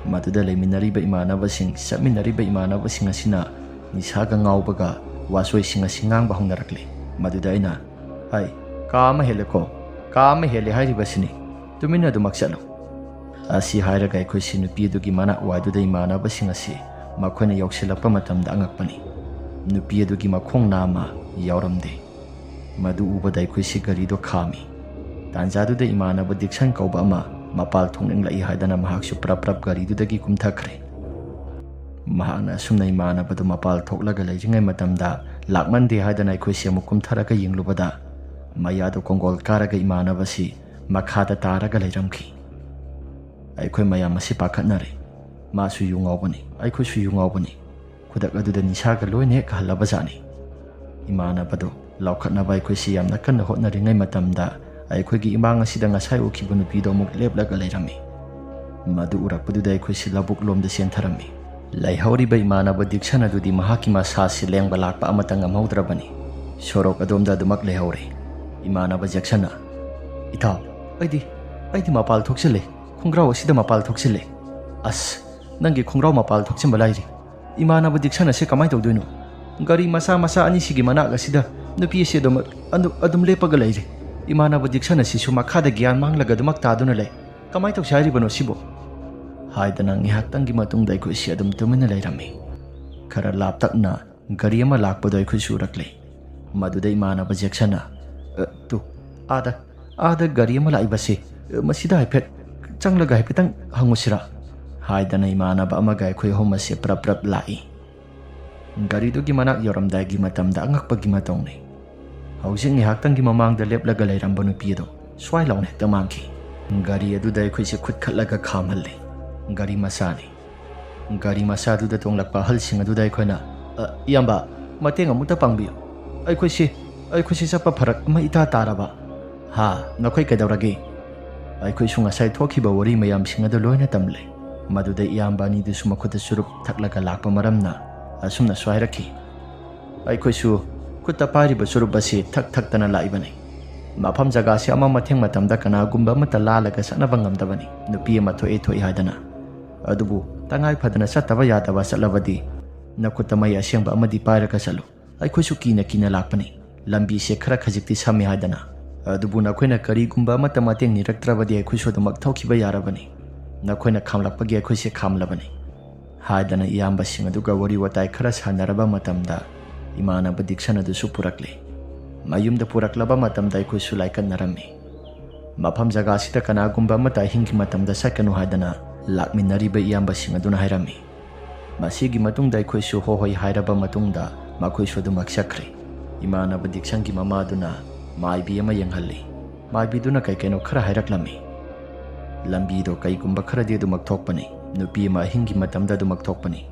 ꯃꯗꯨꯗ ꯂꯩꯃꯤꯟꯅꯔꯤꯕ ꯏꯃꯥꯟꯅꯕꯁꯤꯡ, ꯆꯠꯃꯤꯟꯅꯔꯤꯕ ꯏꯃꯥꯟꯅꯕꯁꯤꯡ ꯑꯁꯤꯅ ꯅꯤꯁꯥꯒ ꯉꯥꯎꯕꯒ ꯋꯥꯆꯣꯏꯁꯤꯡ ꯑꯁꯤ ꯉꯥꯡꯕ ꯍꯧꯅꯔꯛꯂꯤ꯫ ꯃꯗꯨꯗ ꯑꯩꯅ, "ꯍꯥꯏ, ꯀꯥ ꯑꯃ ꯍꯦꯜꯂꯦꯀꯣ, ꯀꯥ ꯑꯃ ꯍꯦꯜꯂꯦ ꯍꯥꯏꯔꯤꯕꯁꯤꯅꯤ꯫ ꯇꯨꯃꯤꯟꯅ ꯑꯗꯨꯃꯛ ꯆꯠꯂꯨ꯫ ꯑꯁꯤ ꯍꯥꯏꯔꯒ ꯑꯩꯈꯣꯏꯁꯤ ꯅꯨꯄꯤ ꯑꯗꯨꯒꯤ ꯃꯅꯥꯛ ꯋꯥꯏꯗꯨꯗ ꯏꯃꯥꯟꯅꯕꯁꯤꯡ ꯑꯁꯤ ꯃꯈꯣꯏꯅ ꯌꯧꯁꯤꯜꯂꯛꯄ ꯃꯇꯝꯗ ꯑꯉꯛꯄꯅꯤ꯫ ꯅꯨꯄꯤ ꯑꯗꯨꯒꯤ ꯃꯈꯣꯡ ꯅꯥꯝꯃ ꯌꯥꯎꯔꯝꯗꯦ꯫ ꯃꯗꯨ ꯎꯕꯗ ꯑꯩꯈꯣꯏꯁꯤ ꯒꯥꯔꯤꯗꯣ ꯈꯥꯝꯃꯤ꯫ ꯇꯥꯟꯖꯥꯗꯨꯗ ꯏꯃꯥꯟꯅꯕ ꯗꯤꯛꯁꯟ ꯀꯧꯕ ꯑꯃ ꯃꯄꯥꯜ ꯊꯣꯛꯅꯤꯡꯂꯛꯏ ꯍꯥꯏꯗꯅ ꯃꯍꯥꯛꯁꯨ ꯄ꯭ꯔꯞ ꯄ꯭ꯔꯞ ꯒꯥꯔꯤꯗꯨꯗꯒꯤ ꯀꯨꯝꯊꯈ꯭ꯔꯦ꯫ ꯃꯍꯥꯛꯅ ꯑꯁꯨꯝꯅ ꯏꯃꯥꯟꯅꯕꯗꯨ ꯃꯄꯥꯜ ꯊꯣꯛꯂꯒ ꯂꯩꯔꯤꯉꯩ ꯃꯇꯝꯗ, ꯂꯥꯛꯃꯟꯗꯦ ꯍꯥꯏꯗꯅ ꯑꯩꯈꯣꯏꯁꯤ ꯑꯃꯨꯛ ꯀꯨꯝꯊꯔꯒ ꯌꯦꯡꯂꯨꯕꯗ, ꯃꯌꯥꯗꯨ ꯀꯣꯡꯒꯣꯜ ꯀꯥꯔꯒ ꯏꯃꯥꯟꯅꯕꯁꯤ ꯃꯈꯥꯗ ꯇꯥꯔꯒ ꯂꯩꯔꯝꯈꯤ꯫ ꯑꯩꯈꯣꯏ ꯃꯌꯥꯝ ꯑꯁꯤ ꯄꯥꯈꯠꯅꯔꯦ꯫ ꯃꯥꯁꯨ ꯌꯨ ꯉꯥꯎꯕꯅꯤ, ꯑꯩꯈꯣꯏꯁꯨ ꯌꯨ ꯉꯥꯎꯕꯅꯤ꯫ ꯈꯨꯗꯛ ꯑꯗꯨꯗ ꯅꯤꯁꯥꯒ ꯂꯣꯏꯅ ꯍꯦꯛ ꯍꯜꯂꯕꯖꯥꯠꯅꯤ꯫ ꯏꯃꯥꯟꯅꯕꯗꯨ ꯂꯧꯈꯠꯅꯕ ꯑꯩꯈꯣꯏꯁꯤ ꯌꯥꯝꯅ ꯀꯟꯅ ꯍꯣꯠꯅꯔꯤꯉꯩ ꯃꯇꯝꯗ, ꯑꯩꯈꯣꯏꯒꯤ ꯏꯃꯥꯡ ꯑꯁꯤꯗ ꯉꯁꯥꯏ ꯎꯈꯤꯕ ꯅꯨꯄꯤꯗꯣ ꯑꯃꯨꯛ ꯂꯦꯞꯂꯒ ꯂꯩꯔꯝꯃꯤ꯫ ꯃꯗꯨ ꯎꯔꯛꯄꯗꯨꯗ ꯑꯩꯈꯣꯏꯁꯤ ꯂꯧꯕꯨꯛ ꯂꯣꯝꯗ ꯆꯦꯟꯊꯔꯝꯃꯤ꯫ ꯂꯩꯍꯧꯔꯤꯕ ꯏꯃꯥꯟꯅꯕ ꯗꯤꯛꯁꯟ ꯑꯗꯨꯗꯤ ꯃꯍꯥꯛꯀꯤ ꯃꯁꯥꯁꯤ ꯂꯦꯡꯕ ꯂꯥꯛꯄ ꯑꯃꯠꯇ ꯉꯝꯍꯧꯗ꯭ꯔꯕꯅꯤ꯫ ꯁꯣꯔꯣꯛ ꯑꯗꯣꯝꯗ ꯑꯗꯨꯃꯛ ꯂꯩꯍꯧꯔꯦ꯫ ꯏꯃꯥꯟꯅꯕ ꯖꯦꯛꯁꯟꯅ, "ꯏꯇꯥꯎ, ꯑꯩꯗꯤ, ꯑꯩꯗꯤ ꯃꯄꯥꯜ ꯊꯣꯛꯆꯤꯜꯂꯦ꯫ ꯈꯣꯡꯒ꯭ꯔꯥꯎ ꯑꯁꯤꯗ ꯃꯄꯥꯜ ꯊꯣꯛꯆꯤꯜꯂꯦ꯫ ꯑꯁ, ꯅꯪꯒꯤ ꯈꯣꯡꯒ꯭ꯔꯥꯎ ꯃꯄꯥꯜ ꯊꯣꯛꯆꯤꯟꯕ ꯂꯥꯏꯔꯤ꯫ ꯏꯃꯥꯟꯅꯕ ꯗꯤꯛꯁꯟ ꯑꯁꯤ ꯀꯃꯥꯏꯅ ꯇꯧꯗꯣꯏꯅꯣ? ꯒꯥꯔꯤ ꯃꯆꯥ ꯃꯆꯥ ꯑꯅꯤꯁꯤꯒꯤ ꯃꯅꯥꯛ ꯑꯁꯤꯗ ꯅꯨꯄꯤ ꯑꯁꯤ ꯑꯗꯨꯝ, ꯑꯗꯨ-, ꯑꯗꯨꯝ ꯂꯦꯞꯄꯒ ꯂꯩꯔꯦ꯫ ꯏꯃꯥꯟꯅꯕ ꯗꯤꯛꯁꯟ ꯑꯁꯤꯁꯨ ꯃꯈꯥꯗ ꯒ꯭ꯌꯥꯟ ꯃꯥꯡꯂꯒ ꯑꯗꯨꯃꯛ ꯇꯥꯗꯨꯅ ꯂꯩ꯫ ꯀꯃꯥꯏꯅ ꯇꯧꯁꯤ ꯍꯥꯏꯔꯤꯕꯅꯣ ꯁꯤꯕꯨ?" ꯍꯥꯏꯗꯅ ꯉꯥꯏꯍꯥꯛꯇꯪꯒꯤ ꯃꯇꯨꯡꯗ ꯑꯩꯈꯣꯏꯁꯤ ꯑꯗꯨꯝ ꯇꯨꯃꯤꯟꯅ ꯂꯩꯔꯝꯃꯤ꯫ ꯈꯔ ꯂꯥꯞꯇꯛꯅ ꯒꯥꯔꯤ ꯑꯃ ꯂꯥꯛꯄꯗꯣ ꯑꯩꯈꯣꯏꯁꯨ ꯎꯔꯛꯂꯦ꯫ ꯃꯗꯨꯗ ꯏꯃꯥꯟꯅꯕ ꯖꯦꯛꯁꯟꯅ, "ꯑ, ꯇꯨ, ꯑꯥꯗ, ꯑꯥꯗ ꯒꯥꯔꯤ ꯑꯃ ꯂꯥꯛꯏꯕꯁꯦ, ꯑ, ꯃꯁꯤꯗ ꯍꯥꯏꯐꯦꯠ ꯆꯪꯂꯒ ꯍꯥꯏꯐꯦꯠꯇꯪ ꯍꯪꯉꯨꯁꯤꯔꯥ?" ꯍꯥꯏꯗꯅ ꯏꯃꯥꯟꯅꯕ ꯑꯃꯒ ꯑꯩꯈꯣꯏ ꯑꯍꯨꯝ ꯑꯁꯦ ꯄ꯭ꯔꯞ ꯄ꯭ꯔꯞ ꯂꯥꯛꯏ꯫ ꯒꯥꯔꯤꯗꯨꯒꯤ ꯃꯅꯥꯛ ꯌꯧꯔꯝꯗꯥꯏꯒꯤ ꯃꯇꯝꯗ ꯑꯉꯛꯄꯒꯤ ꯃꯇꯧꯅꯤ꯫ ꯍꯧꯖꯤꯛ ꯉꯥꯏꯍꯥꯛꯇꯪꯒꯤ ꯃꯃꯥꯡꯗ ꯂꯦꯞꯂꯒ ꯂꯩꯔꯝꯕ ꯅꯨꯄꯤ ꯑꯗꯣ ꯁ꯭ꯋꯥꯏ ꯂꯥꯎꯅ ꯍꯦꯛꯇ ꯃꯥꯡꯈꯤ꯫ ꯒꯥꯔꯤ ꯑꯗꯨꯗ ꯑꯩꯈꯣꯏꯁꯦ ꯈꯨꯠ ꯈꯠꯂꯒ ꯈꯥꯝꯍꯜꯂꯤ꯫ ꯒꯥꯔꯤ ꯃꯆꯥꯅꯤ꯫ ꯒꯥꯔꯤ ꯃꯆꯥꯗꯨꯗ ꯇꯣꯡꯂꯛꯄ ꯑꯍꯜꯁꯤꯡ ꯑꯗꯨꯗ ꯑꯩꯈꯣꯏꯅ, "ꯑ, ꯏꯌꯥꯝꯕ, ꯃꯇꯦꯡ ꯑꯃꯨꯛꯇ ꯄꯥꯡꯕꯤꯌꯨ꯫ ꯑꯩꯈꯣꯏꯁꯤ, ꯑꯩꯈꯣꯏꯁꯤ ꯆꯠꯄ ꯐꯔꯛ ꯑꯃ ꯏꯇꯥ ꯇꯥꯔꯕ꯫" "ꯍꯥ, ꯅꯈꯣꯏ ꯀꯩꯗꯧꯔꯒꯦ?" ꯑꯩꯈꯣꯏꯁꯨ ꯉꯁꯥꯏ ꯊꯣꯛꯈꯤꯕ ꯋꯥꯔꯤ ꯃꯌꯥꯝꯁꯤꯡ ꯑꯗꯨ ꯂꯣꯏꯅ ꯇꯝꯂꯦ꯫ ꯃꯗꯨꯗ ꯏꯌꯥꯝꯕ ꯑꯅꯤꯗꯨꯁꯨ ꯃꯈꯨꯠꯇ ꯆꯨꯔꯨꯞ ꯊꯛꯂꯒ ꯂꯥꯛꯄ ꯃꯔꯝꯅ ꯑꯁꯨꯝꯅꯁꯨ ꯍꯥꯏꯔꯛꯈꯤ꯫ ꯑꯩꯈꯣꯏꯁꯨ ꯈꯨꯠꯇ ꯄꯥꯏꯔꯤꯕ ꯆꯨꯔꯨꯞ ꯑꯁꯤ ꯊꯛ ꯊꯛꯇꯅ ꯂꯥꯛꯏꯕꯅꯤ꯫ ꯃꯐꯝ ꯖꯒꯥꯁꯤ ꯑꯃ ꯃꯊꯦꯡ ꯃꯇꯝꯗ ꯀꯅꯥꯒꯨꯝꯕ ꯑꯃꯠꯇ ꯂꯥꯜꯂꯒ ꯆꯠꯅꯕ ꯉꯝꯗꯕꯅꯤ꯫ ꯅꯨꯄꯤ ꯑꯃ ꯊꯣꯛꯏ ꯊꯣꯛꯏ ꯍꯥꯏꯗꯅ꯫ ꯑꯗꯨꯕꯨ ꯇꯉꯥꯏ ꯐꯗꯅ ꯆꯠꯇꯕ ꯌꯥꯗꯕ ꯆꯠꯂꯕꯗꯤ ꯅꯈꯨꯠꯇ ꯃꯩ ꯑꯁꯦꯡꯕ ꯑꯃꯗꯤ ꯄꯥꯏꯔꯒ ꯆꯠꯂꯨ꯫ ꯑꯩꯈꯣꯏꯁꯨ ꯀꯤꯅ ꯀꯤꯅ ꯂꯥꯛꯄꯅꯤ꯫ ꯂꯝꯕꯤꯁꯦ ꯈꯔ ꯈꯖꯤꯛꯇꯤ ꯁꯝꯃꯤ ꯍꯥꯏꯗꯅ꯫ ꯑꯗꯨꯕꯨ ꯅꯈꯣꯏꯅ ꯀꯔꯤꯒꯨꯝꯕ ꯑꯃꯠꯇ ꯃꯇꯦꯡ ꯅꯤꯔꯛꯇ꯭ꯔꯕꯗꯤ ꯑꯩꯈꯣꯏꯁꯨ ꯑꯗꯨꯃꯛ ꯊꯣꯛꯈꯤꯕ ꯌꯥꯔꯕꯅꯤ꯫ ꯅꯈꯣꯏꯅ ꯈꯥꯝꯂꯛꯄꯒꯤ ꯑꯩꯈꯣꯏꯁꯦ ꯈꯥꯝꯂꯕꯅꯤ" ꯍꯥꯏꯗꯅ ꯏꯌꯥꯝꯕꯁꯤꯡ ꯑꯗꯨꯒ ꯋꯥꯔꯤ ꯋꯥꯇꯥꯏ ꯈꯔ ꯁꯥꯟꯅꯔꯕ ꯃꯇꯝꯗ, ꯏꯃꯥꯟꯅꯕ ꯗꯤꯛꯁꯟ ꯑꯗꯨꯁꯨ ꯄꯨꯔꯛꯂꯦ꯫ ꯃꯌꯨꯝꯗ ꯄꯨꯔꯛꯂꯕ ꯃꯇꯝꯗ ꯑꯩꯈꯣꯏꯁꯨ ꯂꯥꯏꯀꯠꯅꯔꯝꯃꯤ꯫ ꯃꯐꯝ ꯖꯒꯥꯁꯤꯗ ꯀꯅꯥꯒꯨꯝꯕ ꯑꯃꯠꯇ ꯑꯍꯤꯡꯒꯤ ꯃꯇꯝꯗ ꯆꯠꯀꯅꯨ ꯍꯥꯏꯗꯅ ꯂꯥꯛꯃꯤꯟꯅꯔꯤꯕ ꯏꯌꯥꯝꯕꯁꯤꯡ ꯑꯗꯨꯅ ꯍꯥꯏꯔꯝꯃꯤ꯫ ꯃꯁꯤꯒꯤ ꯃꯇꯨꯡꯗ ꯑꯩꯈꯣꯏꯁꯨ ꯍꯣꯏ ꯍꯣꯏ ꯍꯥꯏꯔꯕ ꯃꯇꯨꯡꯗ ꯃꯈꯣꯏꯁꯨ ꯑꯗꯨꯃꯛ ꯆꯠꯈ꯭ꯔꯦ꯫ ꯏꯃꯥꯟꯅꯕ ꯗꯤꯛꯁꯟꯒꯤ ꯃꯃꯥꯗꯨꯅ ꯃꯥꯏꯕꯤ ꯑꯃ ꯌꯦꯡꯍꯜꯂꯤ꯫ ꯃꯥꯏꯕꯤꯗꯨꯅ ꯀꯩ ꯀꯩꯅꯣ ꯈꯔ ꯍꯥꯏꯔꯛꯂꯝꯃꯤ꯫ "ꯂꯝꯕꯤꯗꯣ ꯀꯩꯒꯨꯝꯕ ꯈꯔꯗꯤ ꯑꯗꯨꯃꯛ ꯊꯣꯛꯄꯅꯤ꯫ ꯅꯨꯄꯤ ꯑꯃ ꯑꯍꯤꯡꯒꯤ ꯃꯇꯝꯗ ꯑꯗꯨꯃꯛ ꯊꯣꯛꯄꯅꯤ꯫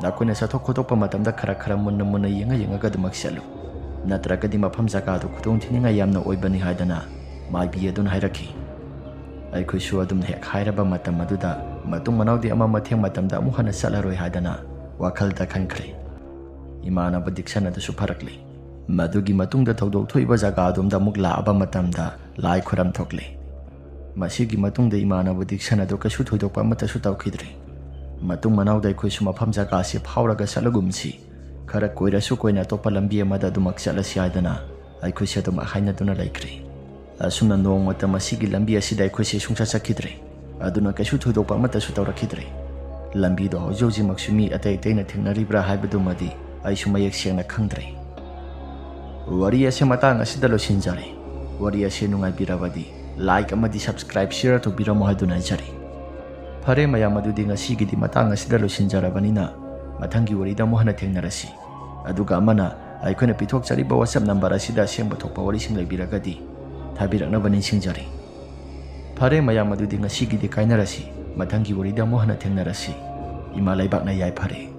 ꯅꯈꯣꯏꯅ ꯆꯠꯊꯣꯛ ꯈꯣꯠꯇꯣꯛꯄ ꯃꯇꯝꯗ ꯈꯔ ꯈꯔ ꯃꯨꯟꯅ ꯃꯨꯟꯅ ꯌꯦꯡꯉ ꯌꯦꯡꯉꯒ ꯑꯗꯨꯃꯛ ꯆꯠꯂꯨ꯫ ꯅꯠꯇ꯭ꯔꯒꯗꯤ ꯃꯐꯝ ꯖꯒꯥꯗꯨ ꯈꯨꯗꯣꯡ ꯊꯤꯅꯤꯡꯉꯥꯏ ꯌꯥꯝꯅ ꯑꯣꯏꯕꯅꯤ" ꯍꯥꯏꯗꯅ ꯃꯥꯏꯕꯤ ꯑꯗꯨꯅ ꯍꯥꯏꯔꯛꯈꯤ꯫ ꯑꯩꯈꯣꯏꯁꯨ ꯑꯗꯨꯝꯅ ꯍꯦꯛ ꯍꯥꯏꯔꯕ ꯃꯇꯝ ꯑꯗꯨꯗ ꯃꯇꯨꯡ ꯃꯅꯥꯎꯗꯤ ꯑꯃ ꯃꯊꯦꯡ ꯃꯇꯝꯗ ꯑꯃꯨꯛ ꯍꯟꯅ ꯆꯠꯂꯔꯣꯏ ꯍꯥꯏꯗꯅ ꯋꯥꯈꯜꯗ ꯈꯟꯈ꯭ꯔꯦ꯫ ꯏꯃꯥꯟꯅꯕ ꯗꯤꯛꯁꯟ ꯑꯗꯨꯁꯨ ꯐꯔꯛꯂꯦ꯫ ꯃꯗꯨꯒꯤ ꯃꯇꯨꯡꯗ ꯊꯧꯗꯣꯛ ꯊꯣꯛꯏꯕ ꯖꯒꯥ ꯑꯗꯣꯝꯗ ꯑꯃꯨꯛ ꯂꯥꯛꯑꯕ ꯃꯇꯝꯗ ꯂꯥꯏ ꯈꯨꯔꯝ ꯊꯣꯛꯂꯦ꯫ ꯃꯁꯤꯒꯤ ꯃꯇꯨꯡꯗ ꯏꯃꯥꯟꯅꯕ ꯗꯤꯛꯁꯟ ꯑꯗꯨ ꯀꯩꯁꯨ ꯊꯣꯏꯗꯣꯛꯄ ꯑꯃꯠꯇꯁꯨ ꯇꯧꯈꯤꯗ꯭ꯔꯦ꯫ ꯃꯇꯨꯡ ꯃꯅꯥꯎꯗ ꯑꯩꯈꯣꯏꯁꯨ ꯃꯐꯝ ꯖꯒꯥꯁꯤ ꯐꯥꯎꯔꯒ ꯆꯠꯂꯒꯨꯝꯁꯤ, ꯈꯔ ꯀꯣꯏꯔꯁꯨ ꯀꯣꯏꯅ ꯑꯇꯣꯞꯄ ꯂꯝꯕꯤ ꯑꯃꯗ ꯑꯗꯨꯃꯛ ꯆꯠꯂꯁꯤ ꯍꯥꯏꯗꯅ ꯑꯩꯈꯣꯏꯁꯦ ꯑꯗꯨꯃꯛ ꯍꯥꯏꯅꯗꯨꯅ ꯂꯩꯈ꯭ꯔꯦ꯫ ꯑꯁꯨꯝꯅ ꯅꯣꯡꯃꯇ ꯃꯁꯤꯒꯤ ꯂꯝꯕꯤ ꯑꯁꯤꯗ ꯑꯩꯈꯣꯏꯁꯦ ꯁꯨꯡꯆꯠ ꯆꯠꯈꯤꯗ꯭ꯔꯦ꯫ ꯑꯗꯨꯅ ꯀꯩꯁꯨ ꯊꯣꯏꯗꯣꯛꯄ ꯑꯃꯠꯇꯁꯨ ꯇꯧꯔꯛꯈꯤꯗ꯭ꯔꯦ꯫ ꯂꯝꯕꯤꯗꯣ ꯍꯧꯖꯤꯛ ꯍꯧꯖꯤꯛꯃꯛꯁꯨ ꯃꯤ ꯑꯇꯩ ꯑꯇꯩꯅ ꯊꯦꯡꯅꯔꯤꯕ꯭ꯔꯥ ꯍꯥꯏꯕꯗꯨꯃꯗꯤ ꯑꯩꯁꯨ ꯃꯌꯦꯛ ꯁꯦꯡꯅ ꯈꯪꯗ꯭ꯔꯦ꯫ ꯋꯥꯔꯤ ꯑꯁꯤ ꯃꯇꯥꯡ ꯑꯁꯤꯗ ꯂꯣꯏꯁꯤꯟꯖꯔꯦ꯫ ꯋꯥꯔꯤ ꯑꯁꯤ ꯅꯨꯡꯉꯥꯏꯕꯤꯔꯕꯗꯤ like ꯑꯃꯗꯤ subscribe, share ꯇꯧꯕꯤꯔꯝꯃꯣ ꯍꯥꯏꯗꯨꯅ ꯍꯥꯏꯖꯔꯤ꯫ ꯐꯔꯦ ꯃꯌꯥꯝ, ꯑꯗꯨꯗꯤ ꯉꯁꯤꯒꯤꯗꯤ ꯃꯇꯥꯡ ꯑꯁꯤꯗ ꯂꯣꯏꯁꯤꯟꯖꯔꯕꯅꯤꯅ ꯃꯊꯪꯒꯤ ꯋꯥꯔꯤꯗ ꯑꯃꯨꯛ ꯍꯟꯅ ꯊꯦꯡꯅꯔꯁꯤ꯫ ꯑꯗꯨꯒ ꯑꯃꯅ ꯑꯩꯈꯣꯏꯅ ꯄꯤꯊꯣꯛꯆꯔꯤꯕ WhatsApp number ꯑꯁꯤꯗ ꯑꯁꯦꯡꯕ ꯊꯣꯛꯄ ꯋꯥꯔꯤꯁꯤꯡ ꯂꯩꯕꯤꯔꯒꯗꯤ ꯊꯥꯕꯤꯔꯛꯅꯕ ꯅꯤꯡꯁꯤꯡꯖꯔꯤ꯫ ꯐꯔꯦ ꯃꯌꯥꯝ, ꯑꯗꯨꯗꯤ ꯉꯁꯤꯒꯤꯗꯤ ꯀꯥꯏꯅꯔꯁꯤ꯫ ꯃꯊꯪꯒꯤ ꯋꯥꯔꯤꯗ ꯑꯃꯨꯛ ꯍꯟꯅ ꯊꯦꯡꯅꯔꯁꯤ꯫ ꯏꯃꯥ ꯂꯩꯕꯥꯛꯅ ꯌꯥꯏꯐꯔꯦ꯫